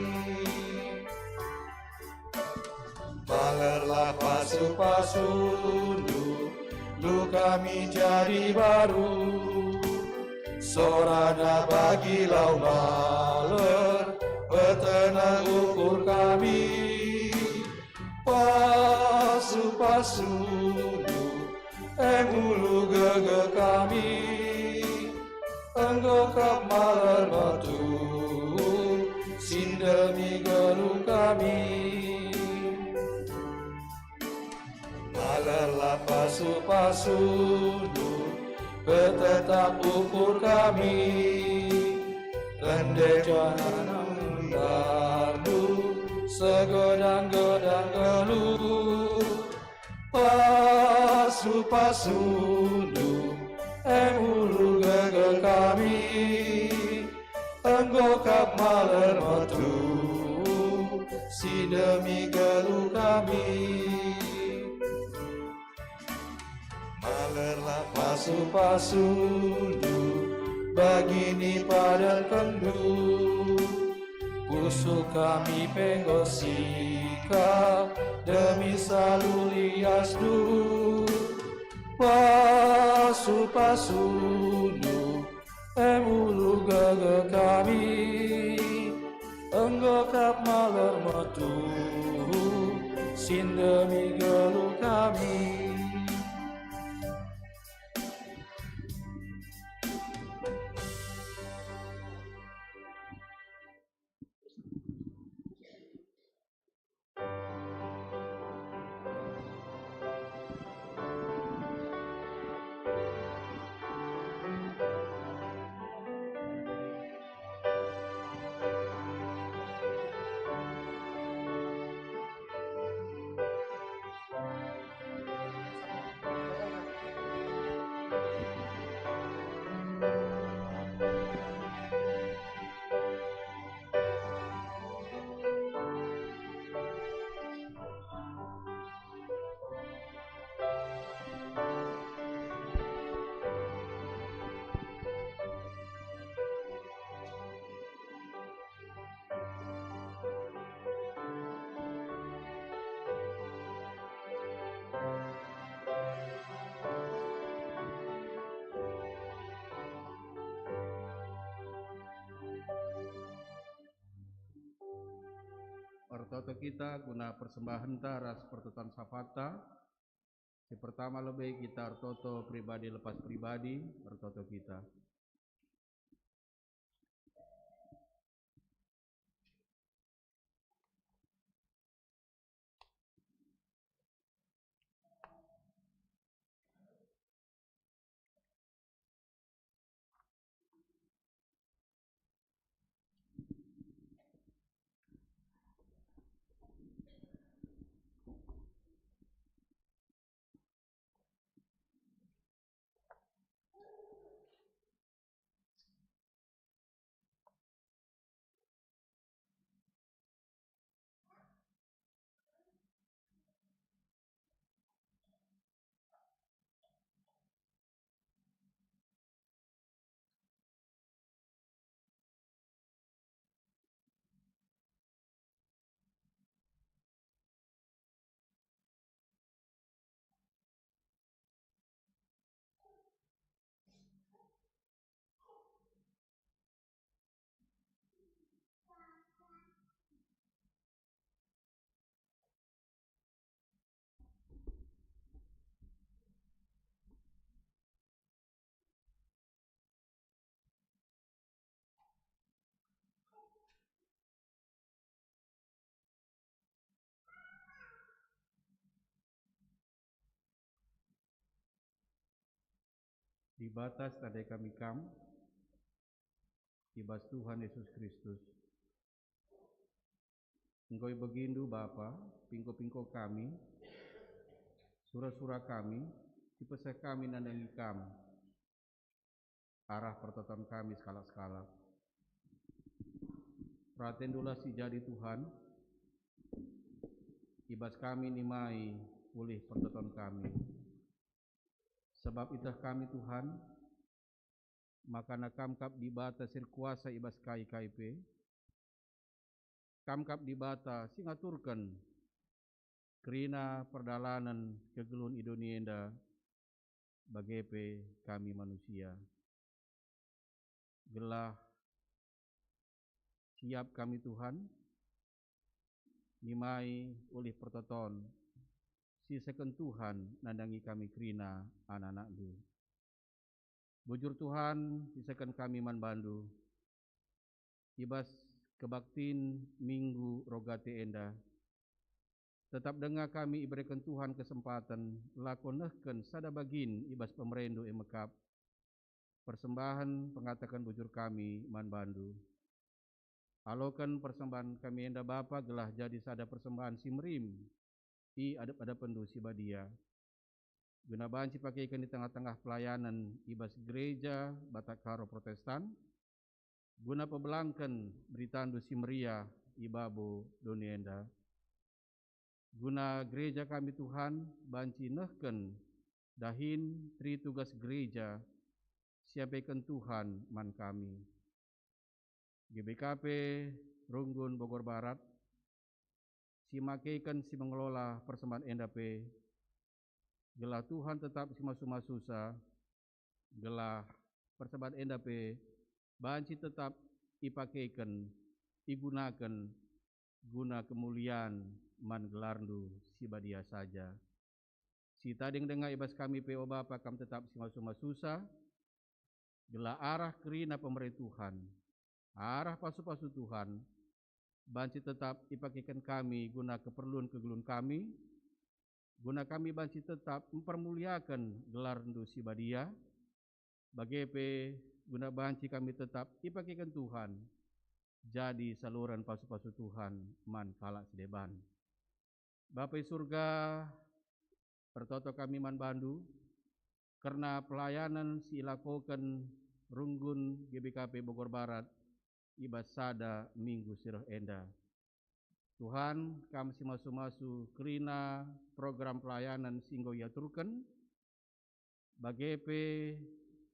Malerlah pasu-pasundu, geluh kami jadi baru, sorana bagi lau maler, petenang ukur kami. Pasu-pasundu, e mulu gege kami, enggo kap maler metu, si ndemi geluh kami. Pasu-pasundu, petetap ukur kami, rende janah nandandu, segodang-godang geluh. Pasu-pasundu, em ulu gegeh kami, enggo kap maler metu, si ndemi geluh kami. Malerlah pasu-pasundu, bagi ni padankenndu. Pusuh kami pe enggo sikap, demi salu liasndu. Pasu-pasundu, em ulu gegeh kami, enggo kap maler metu, si ndemi geluh kami. Ertoto kita guna persembahenta ras pertoton sapata. Si pertama lebe kita ertoto pribadi lepas pribadi, ertoto kita. Dibata, sitandai kami Kam, i bas Tuhan Yesus Kristus. Enggo ibegiNdu, Bapa, pingko-pingko kami, sura-sura kami, si peseh kami nandangi Kam, arah pertoton kami sekalak-sekalak. PeratenNdulah si jadi Tuhan, i bas kami nimai ulih pertoton kami. Sabap ieteh kami, Tuhan, maka Kam kap Dibata si erkuasa i bas kai-kai pe. Kam kap Dibata si ngaturken kerina perdalanen kegeluhen i doni enda, bage pe kami manusia. Gelah siap kami, Tuhan, nimai ulih pertoton si isehken Tuhan nandangi kami kerina anak-anakNdu. Bujur, Tuhan, isehken kami man baNdu. I bas kebaktin Minggu Rogate enda, Tetap denga kami ibereken Tuhan kesempaten lako nehken sada bagin i bas pemereNdu e mekap. Persembahen pengataken bujur kami man bandu. Aloken persembahen kami enda Bapa gelah jadi sada persembahen si merim i adep-adepenNdu si badia. Guna banci pakeken i tengah-tengah pelayanen i bas Gereja Batak Karo Protestan, guna pebelangken beritandu si meriah i babo doni enda. Guna gereja kami Tuhan, banci nehken dahin teri tugas gereja si iapeken Tuhan man kami. G B K P Runggun Bogor Barat, si makeken si mengelola persembahen enda pe, gelah Tuhan tetap si masu-masusa, gelah persembahen enda pe banci tetap ipakeken, igunaken guna kemulian man gelarNdu si badia saja. Si tading denga i bas kami pe, o Bapa, Kam tetap si masu-masusa, gelah arah kerina pemere Tuhan, arah pasu-pasu Tuhan, banci tetap ipakeken kami guna keperlun kegeluhen kami, guna kami banci tetap mpermuliaken gelarNdu si badia, bage pe guna banci kami tetap ipakeken Tuhan jadi saluren pasu-pasu Tuhan man kalak si deban. Bapa i Surga, ertoto kami man bandu kerna pelayanen si ilakoken runggun G B K P Bogor Barat i bas sada minggu si reh enda. Tuhan, Kam si masu-masu kerina program pelayanen si enggo iaturken, bage pe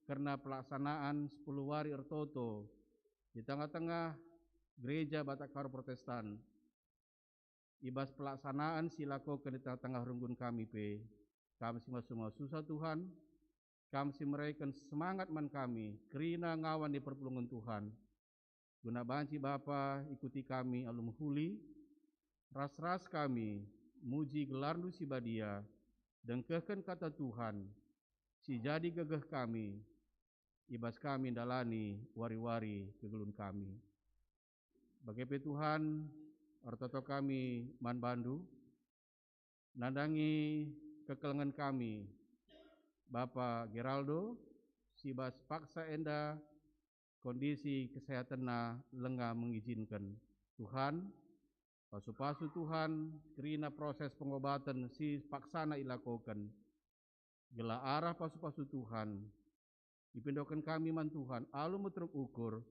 kerna pelaksanaan sepuluh wari ertoto i tengah-tengah Gereja Batak Karo Protestan. I bas pelaksanaan si ilakoken i tengah-tengah runggun kami pe, Kam si masu-masusa Tuhan, Kam si mereken semangat man kami kerina ngawan i perpulungen Tuhan, guna banci Bapa ikuti kami alu mehuli, ras-ras kami muji gelarNdu si badia, dengkehken kata Tuhan, si jadi gegeh kami, i bas kami ndalani wari-wari kegeluhen kami. Bage pe Tuhan, ertoto kami man bandu, nandangi kekelengen kami, Bapa Geraldo, si bas paksa enda kondisi kesehatenna langa mengijinken. Tuhan, pasu-pasu Tuhan kerina proses pengobaten si paksana ilakoken, gelah arah pasu-pasu Tuhan ipindoken kami man Tuhan alu meteruk ukur,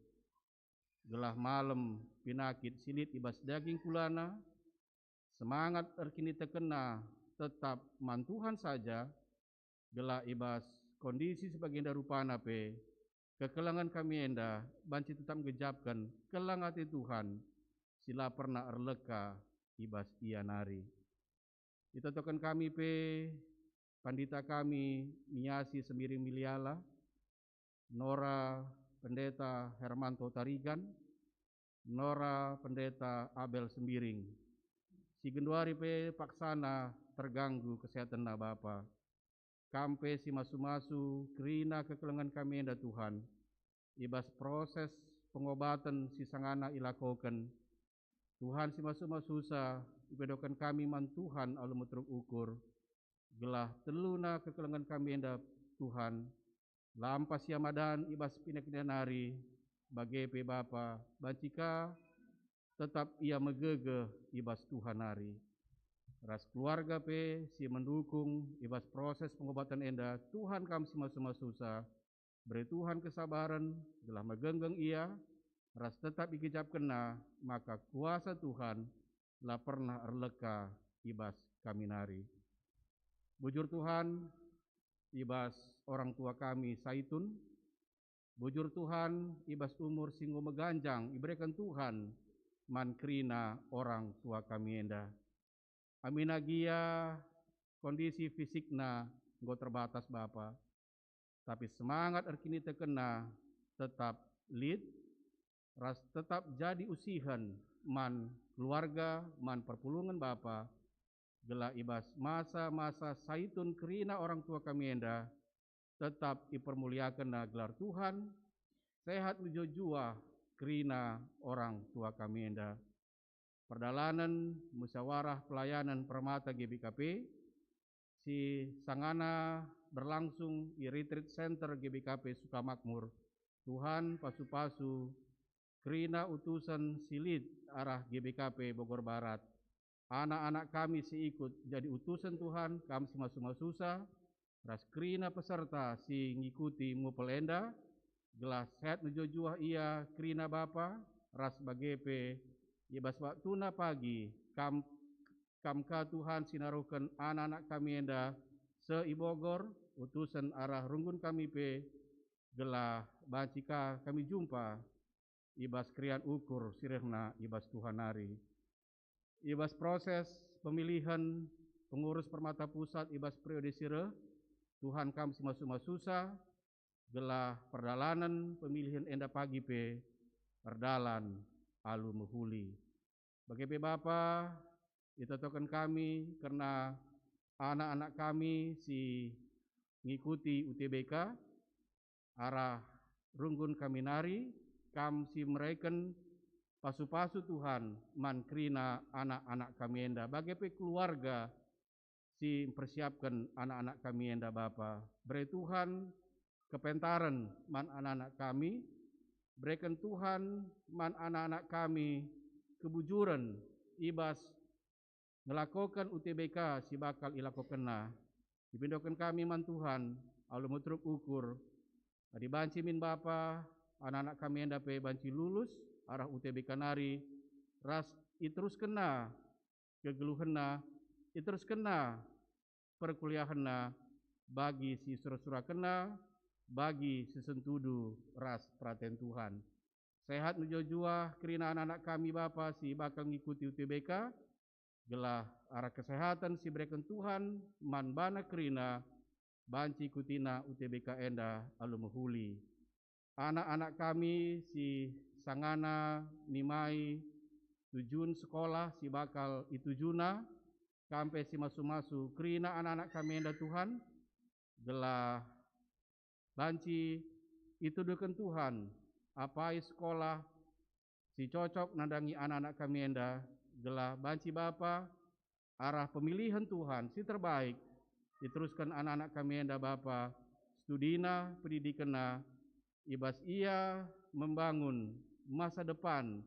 gelah malem pinakit si lit i bas daging kulana, semangat erkinitekenna tetap man Tuhan saja, gelah i bas kondisi si bagenda rupana pe, kekelengen kami enda banci tetap ngejapken keleng ate Tuhan si la pernah erleka i bas Ia nari. Itotoken kami pe pandita kami Miasi Sembiring Miliala, Nora Pendeta Hermanto Tarigan, Nora Pendeta Abel Sembiring, si genduari pe paksana terganggu kesehatenna Bapa. Kam pe si masu-masu kerina kekelengen kami enda Tuhan, i bas proses pengobaten si sangana ilakoken. Tuhan si masu-masusa, ipindoken kami man Tuhan alu meteruk ukur, gelah teluna kekelengen kami enda, Tuhan, lampas ia madan i bas pinakitna nari, bage pe Bapa, banci ka tetap ia megegeh i bas Tuhan nari. Ras keluarga pe si mendukung i bas proses pengobaten enda, Tuhan Kam si masu-masusa, bere Tuhan kesabaren, gelah megenggeng ia, ras tetap igejapkenna maka kuasa Tuhan la pernah erleka i bas kami nari. Bujur Tuhan, i bas orang tua kami Saitun, bujur Tuhan, i bas umur si enggo meganjang ibereken Tuhan man kerina orang tua kami enda. Amin agia kondisi fisikna enggo terbatas Bapa, tapi semangat erkinitekenna tetap lit, ras tetap jadi usihen man keluarga, man perpulungen Bapa, gelah i bas masa-masa Saitun kerina orang tua kami enda tetap ipermuliakenna gelar Tuhan, sehat mejuah-juah kerina orang tua kami enda. perdalanen musyawarah pelayanen permata G B K P, si sangana berlangsung i Retreat Center G B K P Sukamakmur. Tuhan pasu-pasu kerina utusen si lit arah G B K P Bogor Barat. Anak-anak kami si ikut jadi utusen Tuhan, kam si masu-masusa, ras kerina peserta si ngikuti mupel enda, gelah sehat mejuah-juah ia kerina Bapa, ras bage pe i bas waktuna pagi, kam, kam ka Tuhan si naruhken anak-anak kami enda seh i Bogor, utusen arah runggun kami pe, gelah banci ka kami jumpa i bas keriahen ukur si rehna i bas Tuhan nari. I bas proses pemilihen pengurus Permata Pusat i bas periode si reh, Tuhan kam si masu-masusa, gelah perdalanen pemilihen enda pagi pe erdalan alu mehuli. Bage pe Bapa, itotoken kami kerna anak-anak kami si ngikuti U T B K, arah runggun kami nari, kam si mereken pasu-pasu Tuhan man kerina anak-anak kami enda, bage pe keluarga si mpersiapken anak-anak kami enda Bapa. Bere Tuhan kepentaren man anak-anak kami, bereken Tuhan man anak-anak kami kebujuren i bas ngelakoken U T B K si bakal ilakokenna. Ipindoken kami man Tuhan alu meteruk ukur. Adi banci min Bapa, anak-anak kami enda pe banci lulus arah U T B K nari, ras iteruskenna kegeluhenna, iteruskenna perkuliahenna bagi si sura-surakenna, bagi si sentudu ras peraten Tuhan. Sehat mejuah-juah kerina anak-anak kami Bapa si bakal ngikuti U T B K, gelah arah kesehaten si bereken Tuhan man bana kerina banci ikutina U T B K enda alu mehuli. Anak-anak kami si sangana nimai tujun sekolah si bakal itujuna, kam pe si masu-masu kerina anak-anak kami enda Tuhan, gelah banci ituduhken Tuhan apai sekolah si cocok nandangi anak-anak kami enda, gelah banci Bapa arah pemilihen Tuhan si terbaik iterusken anak-anak kami enda Bapa, studina, pendidikenna, i bas ia membangun masa depan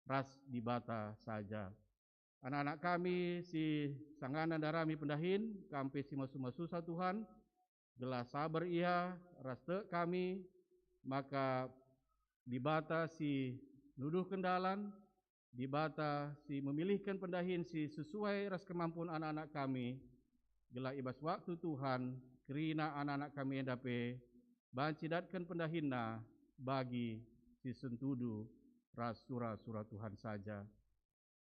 ras Dibata saja. Anak-anak kami si sangana ndarami pendahin, kam pe si masu-masusa Tuhan, gelah saber ia ras tek kami, maka Dibata si nuduhken dalan, Dibata si memilihken pendahin si sesuai ras kemampuan anak-anak kami, gelah i bas waktu Tuhan kerina anak-anak kami enda pe banci datken pendahinna bagi si sentudu ras sura-sura Tuhan saja.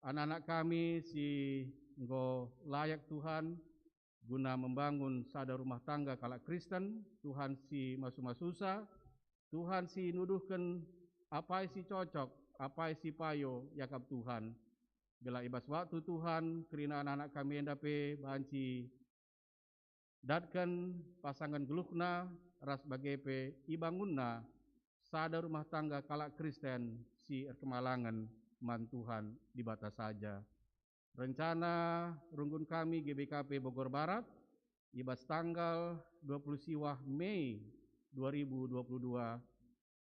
Anak-anak kami si enggo layak Tuhan guna membangun sada rumah tangga kalak Kristen, Tuhan si masu-masusa, Tuhan si nuduhken apai si cocok, apai si payo iakap Tuhan. Gelah i bas waktu Tuhan kerina anak-anak kami enda pe banci datken pasangen geluhna ras bage pe ibangunna sada rumah tangga kalak Kristen si erkemalangen man Tuhan Dibata saja. Rencana runggun kami G B K P Bogor Barat i bas tanggal dua puluh siwah Mei dua ribu dua puluh dua,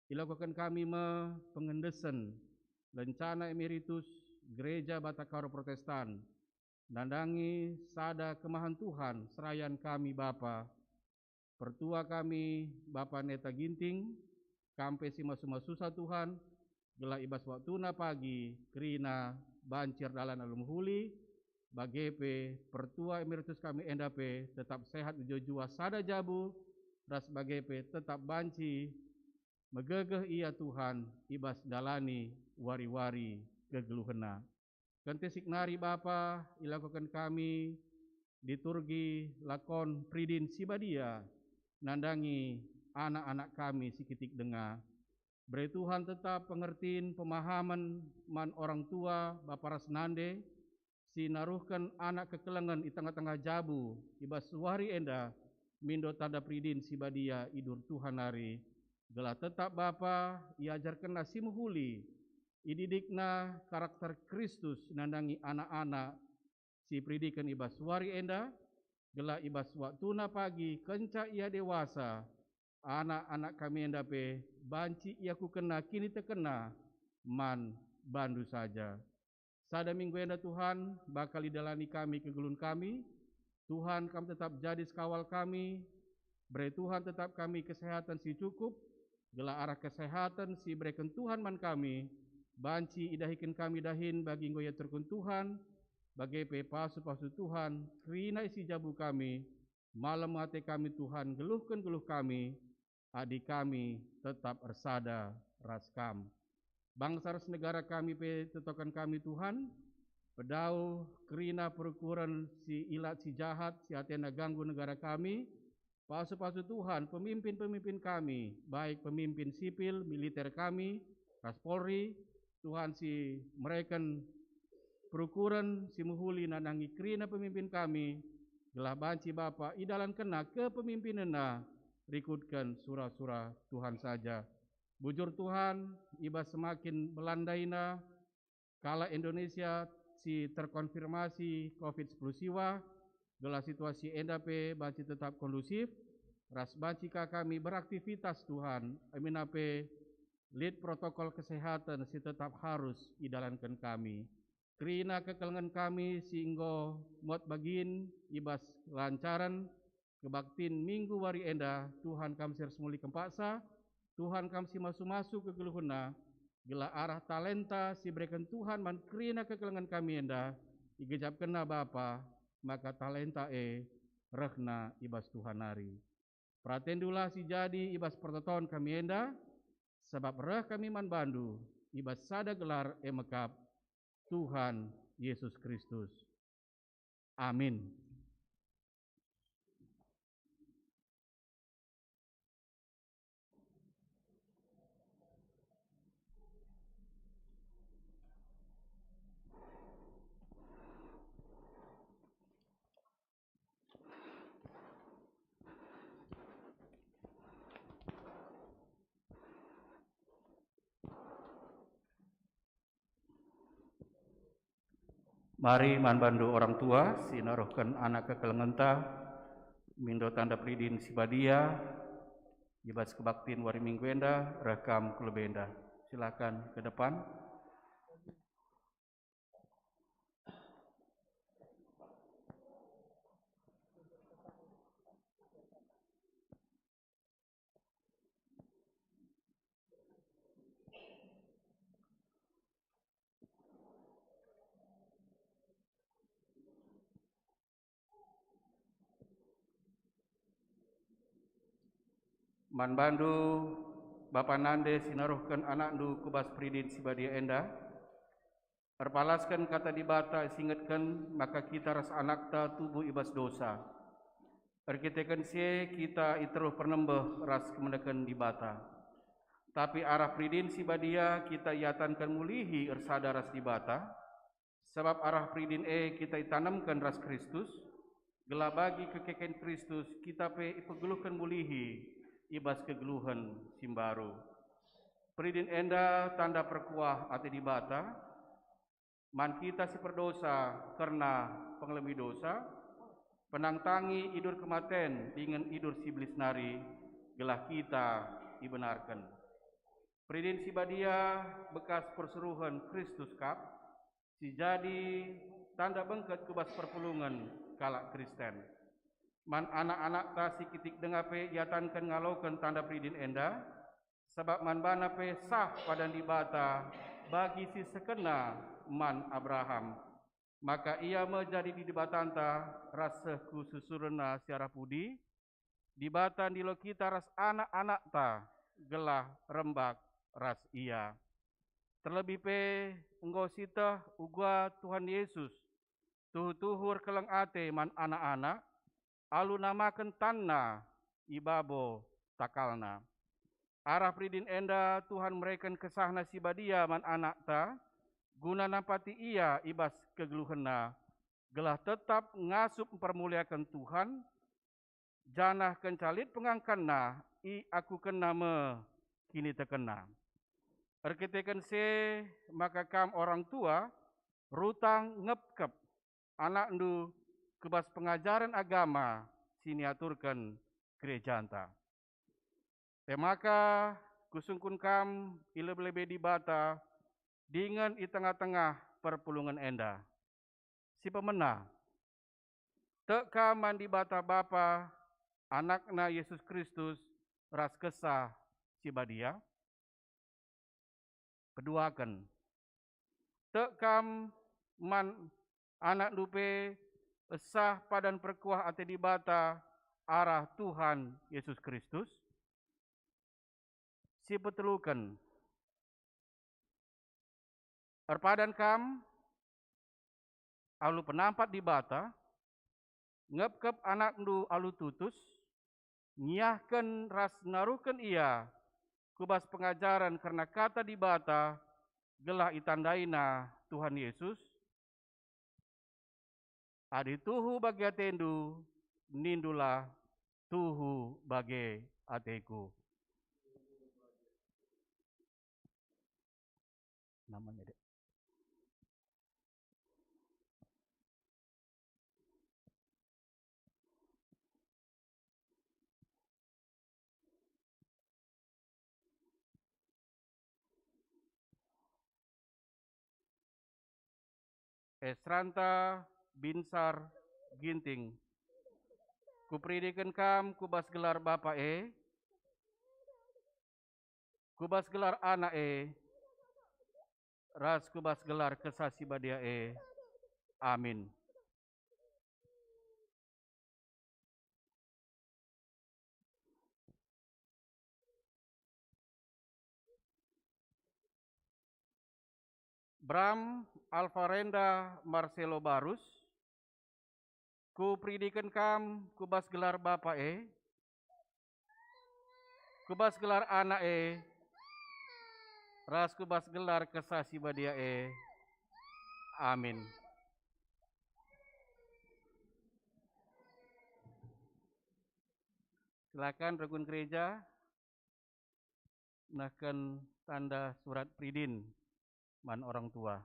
ilakoken kami me pengendesen lencana emeritus Gereja Batakaro Protestan, nandangi sada kemahen Tuhan serayan kami Bapa, pertua kami Bapa Neta Ginting, kam pe si masu-masusa Tuhan, gelah i bas waktuna pagi kerina banci erdalan alu mehuli, bage pe pertua emeritus kami enda pe tetap sehat mejuah-juah sada jabu, ras bage pe tetap banci megegeh ia Tuhan i bas ndalani wari-wari kegeluhenna. Kentisik nari Bapa, ilakoken kami liturgi lakon Peridin si Badia nandangi anak-anak kami si kitik denga. Bere Tuhan tetap pengertin, pemahamen man orang tua, bapa ras nande, si naruhken anak kekelengen i tengah-tengah jabu i bas wari enda, mindo tanda Peridin si Badia idur Tuhan nari, gelah tetap Bapa iajarkenna si mehuli, ididikna karakter Kristus nandangi anak-anak si iperidiken i bas wari enda, gelah i bas waktuna pagi kenca ia dewasa, anak-anak kami enda pe banci iakukenna kinitekenna man bandu saja. Sada minggu enda, Tuhan, bakal idalani kami kegeluhen kami. Tuhan, Kam tetap jadi sekawal kami. Bere Tuhan tetap kami kesehatan si cukup, gelah arah kesehatan si ibereken Tuhan man kami, banci idahiken kami dahin bagi enggo iaturken Tuhan, bage pe pasu-pasu Tuhan, kerina isi jabu kami, malem ate kami, Tuhan, nggeluhken geluh kami, adi kami tetap ersada ras Kam. Bangsa ras negara kami pe tetoken kami, Tuhan, pedauh kerina perukuren si ilat si jahat si atena ganggu negara kami, pasu-pasu Tuhan pemimpin-pemimpin kami, baik pemimpin sipil, militer kami, ras Polri, Tuhan si mereken perukuren si mehuli nandangi kerina pemimpin kami, gelah banci Bapa idalankenna kepemimpinenna rikutken sura-sura Tuhan saja. Bujur Tuhan, i bas semakin melandaina kalak Indonesia si terkonfirmasi covid sepuluh siwa, gelah situasi enda pe banci tetap kondusif, ras banci ka kami beraktivitas, Tuhan, emina pe lit protokol kesehatan si tetap harus idalanken kami. Kerina kekelengen kami si enggo muat bagin i bas lancaran kebaktin minggu wari enda, Tuhan Kam si ersemuli kempaksa, Tuhan Kam si masu-masu kegeluhenna, gelah arah talenta si ibereken Tuhan man kerina kekelengen kami enda, igejapkenna Bapa, maka talenta e rehna i bas Tuhan nari. Peratendulah si jadi i bas pertoton kami enda, sabap reh kami man bandu i bas sada gelar e mekap, Tuhan Yesus Kristus. Amin. Mari man bandu orang tua si naruhken anak kekelengenta, mindo tanda peridin si badia, i bas kebaktin wari Minggu enda, reh kam ku lebe enda. Silakan ke depan. Man bandu, bapa nande si naruhken anakndu ku bas peridin si badia enda, erpalasken kata Dibata si ingetken maka kita ras anakta tubuh i bas dosa. Erkiteken si e kita i teruh pernembeh ras kemeneken Dibata. Tapi arah peridin si badia kita iatanken mulihi ersada ras Dibata, sabap arah peridin e kita itanemken ras Kristus, gelah bagi kekeken Kristus kita pe ipegeluhken mulihi i bas kegeluhen si mbaru. Peridin enda tanda perkuah ate Dibata, man kita si perdosa kerna pengelemi dosa, penangtangi idur kematen dingen idur si belis nari, gelah kita ibenarken. Peridin si badia bekas persuruhen Kristus kap, si jadi tanda bengket ku bas perpulungen kalak Kristen. Man anak-anakta si kitik denga pe iatanken ngaloken tanda peridin enda, sabap man bana pe sah padan Dibata bagi si sekenna man Abraham. Maka ia me jadi Dibatanta ras seh ku susurenna si arah pudi, Dibata ndilo kita ras anak-anakta gelah rembak ras ia. Terlebih pe enggo sieteh uga Tuhan Yesus tuhu-tuhu erkeleng ate man anak-anak, alu namaken tanNa i babo takalNa. Arah peridin enda Tuhan mereken kesahNa si badia man anakta, guna nampati ia i bas kegeluhenna, gelah tetap ngasup mpermuliaken Tuhan, janah kenca lit pengangkanna, iakukenna me kinitekenna. Erkiteken si e maka kam orang tua rutang ngepkep anakndu ku bas pengajaren agama si niaturken gerejanta. E maka kusungkun kam i lebe-lebe Dibata dingen i tengah-tengah perpulungen enda. Si pemena, tek kam man Dibata Bapa, AnakNa Jesus Kristus, ras Kesah Si Badia? Peduaken, tek kam man anakndu pe esah padan perkuah ate Dibata arah Tuhan Jesus Kristus? Si peteluken, erpadan kam alu penampat Dibata, ngepkep anakndu alu tutus, ngiahken ras naruhken ia ku bas pengajaren kerna Kata Dibata, gelah itandaina Tuhan Yesus? Adi tuhu bage atendu, nindulah, "Tuhu bage ateku." Namanya, Dek. Esranta Binsar Ginting. Kuperidiken kam ku bas gelar Bapa e, ku bas gelar Anak e, ras ku bas gelar Kesah Si Badia e. Amin. Bram Alfarenda Marcelo Barus, kuperidiken kam ku bas gelar Bapa e, ku bas gelar Anak e, ras ku bas gelar Kesah Si Badia e. Amin. Silakan rukun gereja nehken tanda surat peridin man orang tua.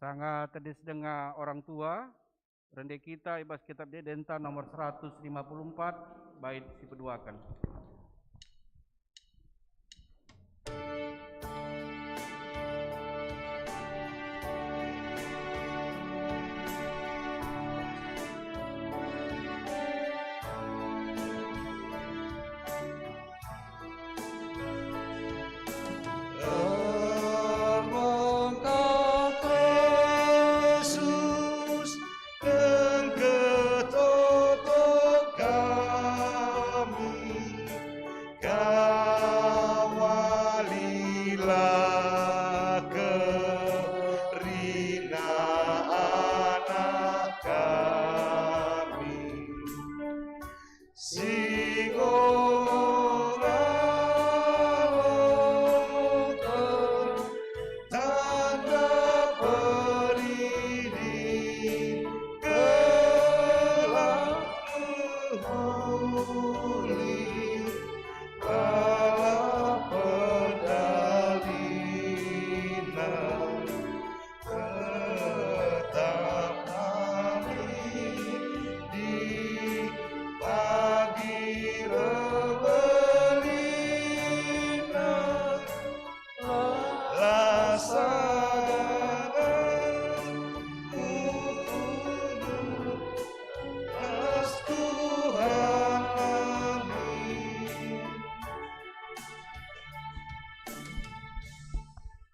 Sanga tedis denga orang tua, rende kita i bas Kitab Ende-enden nomor seratus lima puluh empat, bait si peduaken. Ermangkah Kristus engketoto kami.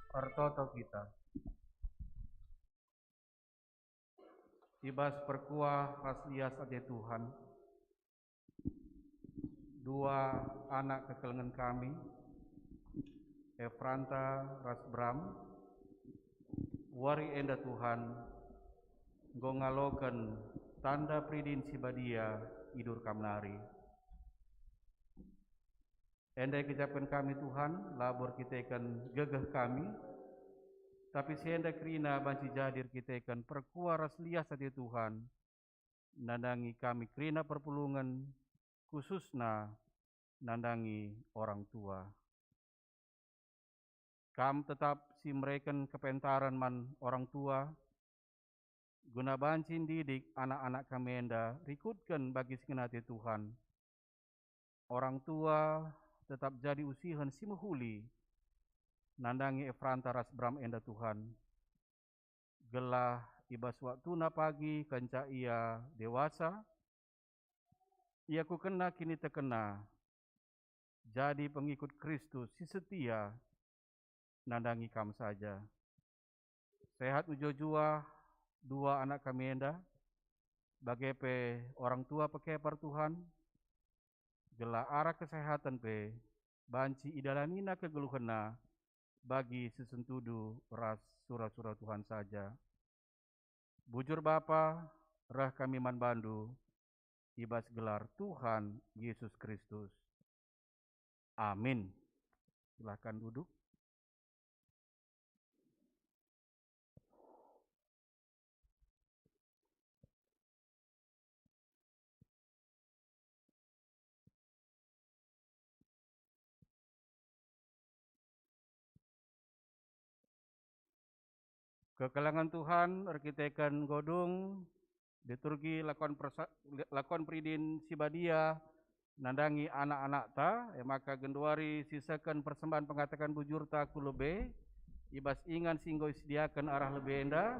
Ertoto kita. I bas perkuah ras lias ate Tuhan, dua anak kekelengen kami, Efranta ras Bram, wari enda Tuhan enggo ngaloken tanda peridin si badia i bas kam nari. Enda ikecapken kami, Tuhan, labo erkiteken gegeh kami, tapi si enda kerina banci jadi erkiteken perkuah ras lias ate Tuhan, nandangi kami kerina perpulungen, khususna nandangi orang tua. Kam tetap si mereken kepentaren man orang tua, guna banci ndidik anak-anak kami enda rikutken bagi si ngena ate Tuhan. Orang tua tetap jadi usihen si mehuli nandangi Efranta ras Bram enda, Tuhan, gelah i bas waktuna pagi kenca ia dewasa, iakukenna kinitekenna, jadi pengikut Kristus si setia nandangi Kam saja. Sehat mejuah-juah dua anak kami enda, bage pe orang tua pekeper, Tuhan, gelah arah kesehaten pe banci idalanina kegeluhenna bagi si sentudu ras sura-sura Tuhan saja. Bujur Bapa, reh kami man bandu i bas gelar Tuhan Yesus Kristus. Amin. Silakan duduk. Kekelengen Tuhan erkiteken enggo dung liturgi lakon persa-, lakon peridin si badia nandangi anak-anakta, e maka genduari siseken persembahen pengataken bujurta ku lebe, i bas ingan si enggo isediaken arah lebe enda.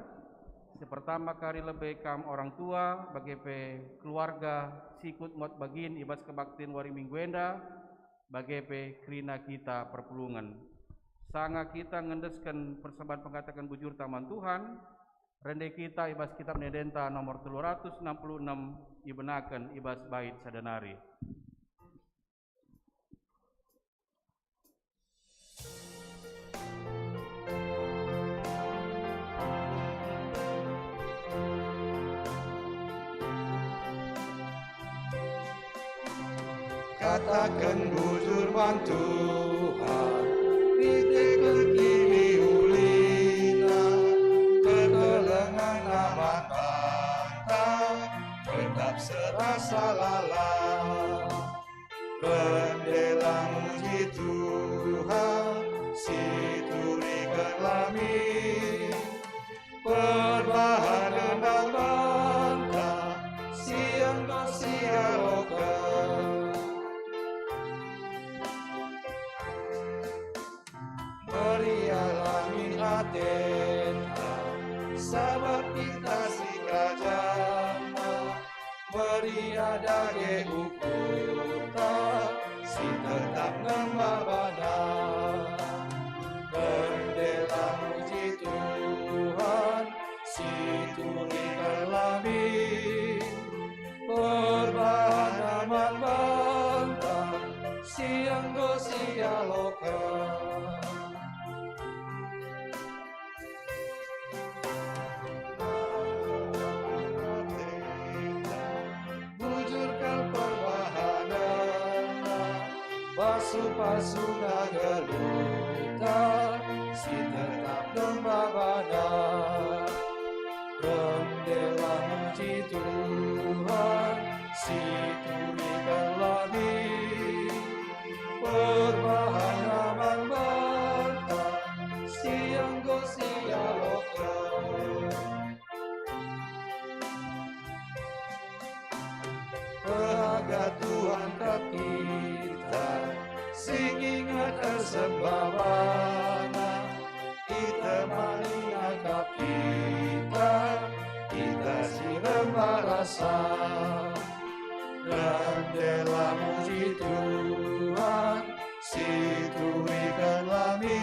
Si pertama kari lebe kam orang tua, bage pe keluarga si ikut muat bagin i bas kebaktin wari Minggu enda, bage pe kerina kita perpulungen. Sanga kita ngendesken persembahen pengataken bujurta man Tuhan, rende kita i bas Kitab Ende-endenta nomor telu ratus enam puluh enem, ibenaken i bas bait sada nari. Kataken bujur man Tuhan, erkiteken kiniulina, kekelengenna man banta, tetap serasa lalap. Rende la muji Tuhan, si turiken kami, perbahanen banta, si enggo sialoken. Meriahlah min ateta, sabap kita sikerajanNa. Meriah dage ukurta, si tetap nemba baNa. Rende la muji Tuhan, si turiken kami, perbahanen man banta, si enggo sialoken. Bujurken perbahanenNa, pasu-pasuNa geluhta, si tetap nemba baNa. Rende la muji Tuhan, si turiken kami, perbahanen man banta, si enggo sialoken. Erbahagia Tuhan kap kita, si nginget ersembah baNa. Itemani akap kita, kita si rembak rasa. Rende la muji Tuhan, si turiken kami,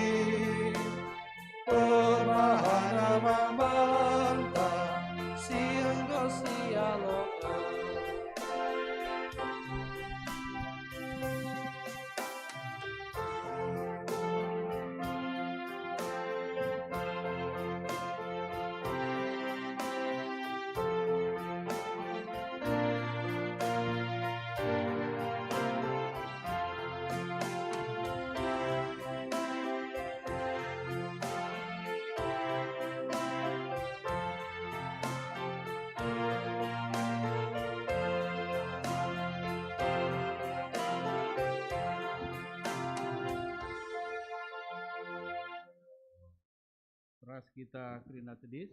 Ras kita kerina tedis.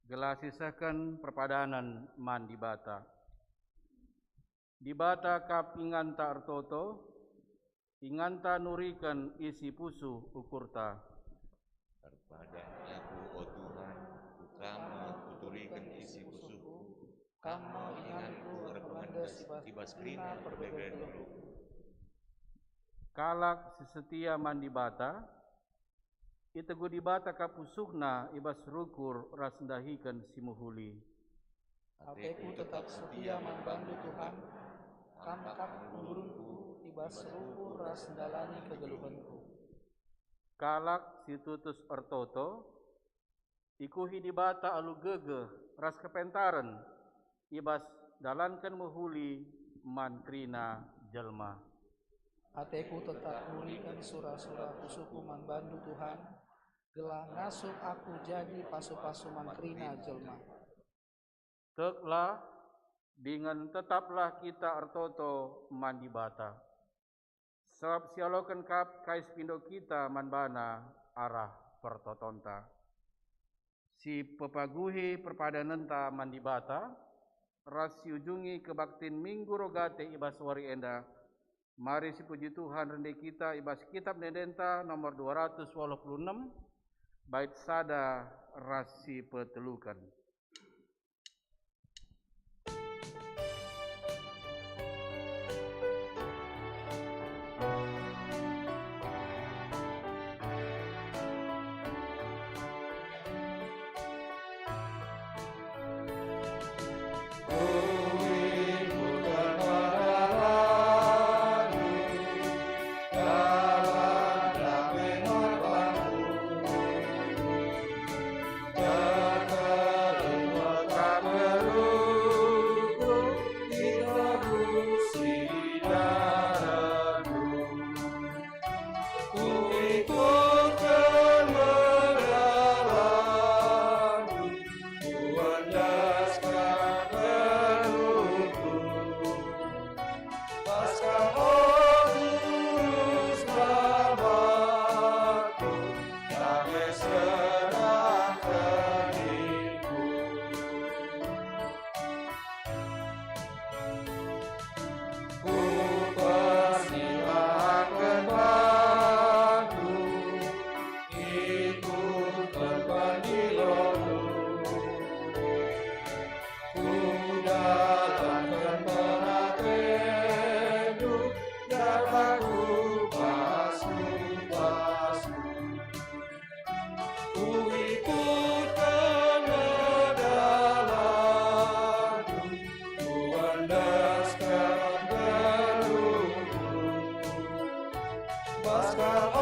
Gelah sisehken perpadanen man Dibata. Dibata kap inganta ertoto, inganta nuriken isi pusuh ukurta. Erpadan aku, o Tuhan, ku Kam me kuturiken isi pusuhku, Kam me inganku erpengendes i bas kerina perbeben geluhku. Kalak si setia man Dibata, itegu Dibata kap pusuhna i bas rukur ras ndahiken si mehuli. Ateku tetap setia man bandu, Tuhan, Kam kap gurunku i bas rukur ras ndalani kegeluhenku. Kalak si tutus ertoto, ikuhi Dibata alu gegeh ras kepentaren i bas ndalanken mehuli man kerina jelma. Ateku tetap nuriken sura-sura pusuhku man bandu, Tuhan, gelah ngasup aku jadi pasu-pasu man kerina jelma. Teklah, dingen tetaplah kita ertoto man Dibata. Sabap sialoken kap kai si pindo kita man baNa arah pertotonta. Si pepaguhi perpadanenta man Dibata, ras siujungi kebaktin Minggu Rogate i bas wari enda, mari sipuji Tuhan rende kita i bas Kitab Ende-endenta nomor dua ratus waluh puluh enem, bait sada ras si peteluken. Bas Kam, o Guru Selamatku, dame senang hatiku. Kupersilaken bandu ikut perpendilondu. Kudalanken peratendu, janah kubas-kubasndu. Kuikutken dalandu, kuendesken geluhku. Bas Kam, o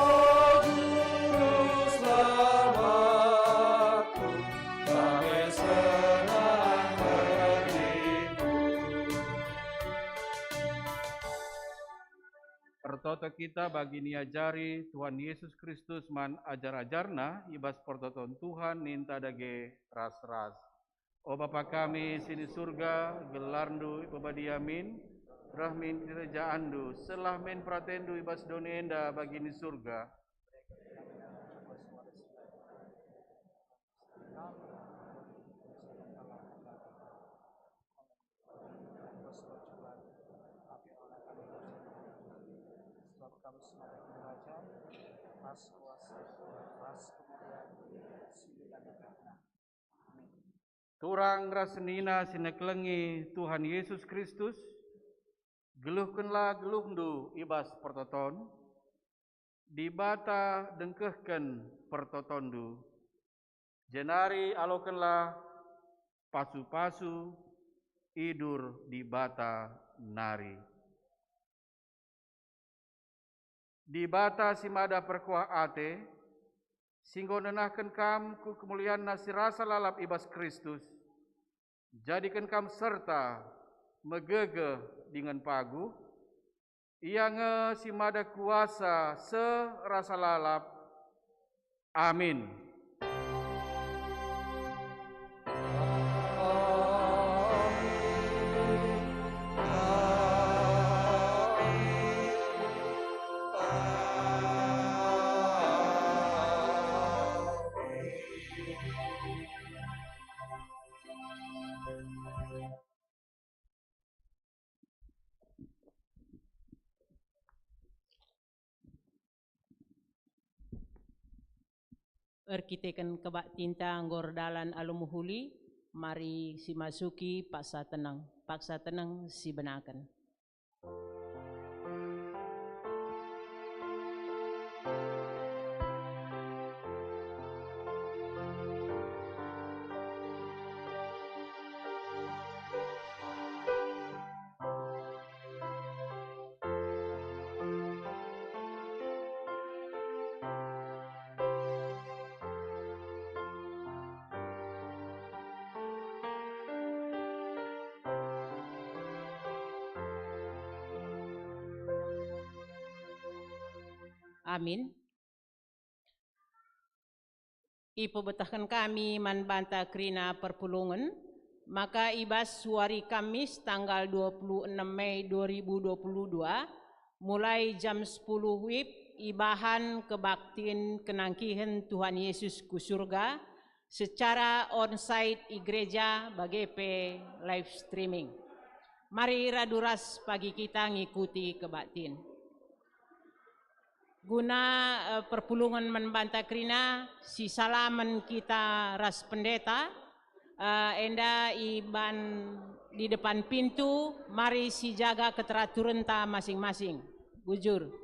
Juru Selamatku, dame senang hatiku. Ertoto kita bagi niajari Tuhan Yesus Kristus man ajar-ajarNa i bas pertoton Tuhan ninta dage ras-ras. O Bapa kami si ni Surga, gelarNdu ipebadia min, reh min kinirajanNdu, seh lah min peratenNdu i bas doni enda bagi ni Surga. Turang ras senina si nekelengi Tuhan Yesus Kristus, geluhkenlah geluhndu i bas pertoton. Dibata dengkehken pertotonndu, jenari alokenlah pasu-pasu idur Dibata nari. Dibata si mada perkuah ate, si enggo nenahken kam ku kemulianNa si rasa lalap i bas Kristus, njadiken kam serta megegeh dingen paguh, Ia nge si mada kuasa seh rasa lalap. Amin. Erkiteken kebaktinta enggo erdalan alu mehuli, mari simasuki paksa teneng, paksa teneng sibenaken. Amin. Ipebetehken kami man banta kerina perpulungen, maka i bas wari Kamis tanggal dua puluh enam Mei dua ribu dua puluh dua, mulai jam sepuluh wib ibahan kebaktin kenangkihen Tuhan Yesus ku surga secara onsite i gereja bage pe live streaming. Mari radu ras pagi kita ngikuti kebaktin. Guna, eh, perpulungen man banta kerina, sisalamen kita ras pendeta, eh, enda i ban, di depan pintu, mari sijaga keteraturenta masing-masing. Bujur.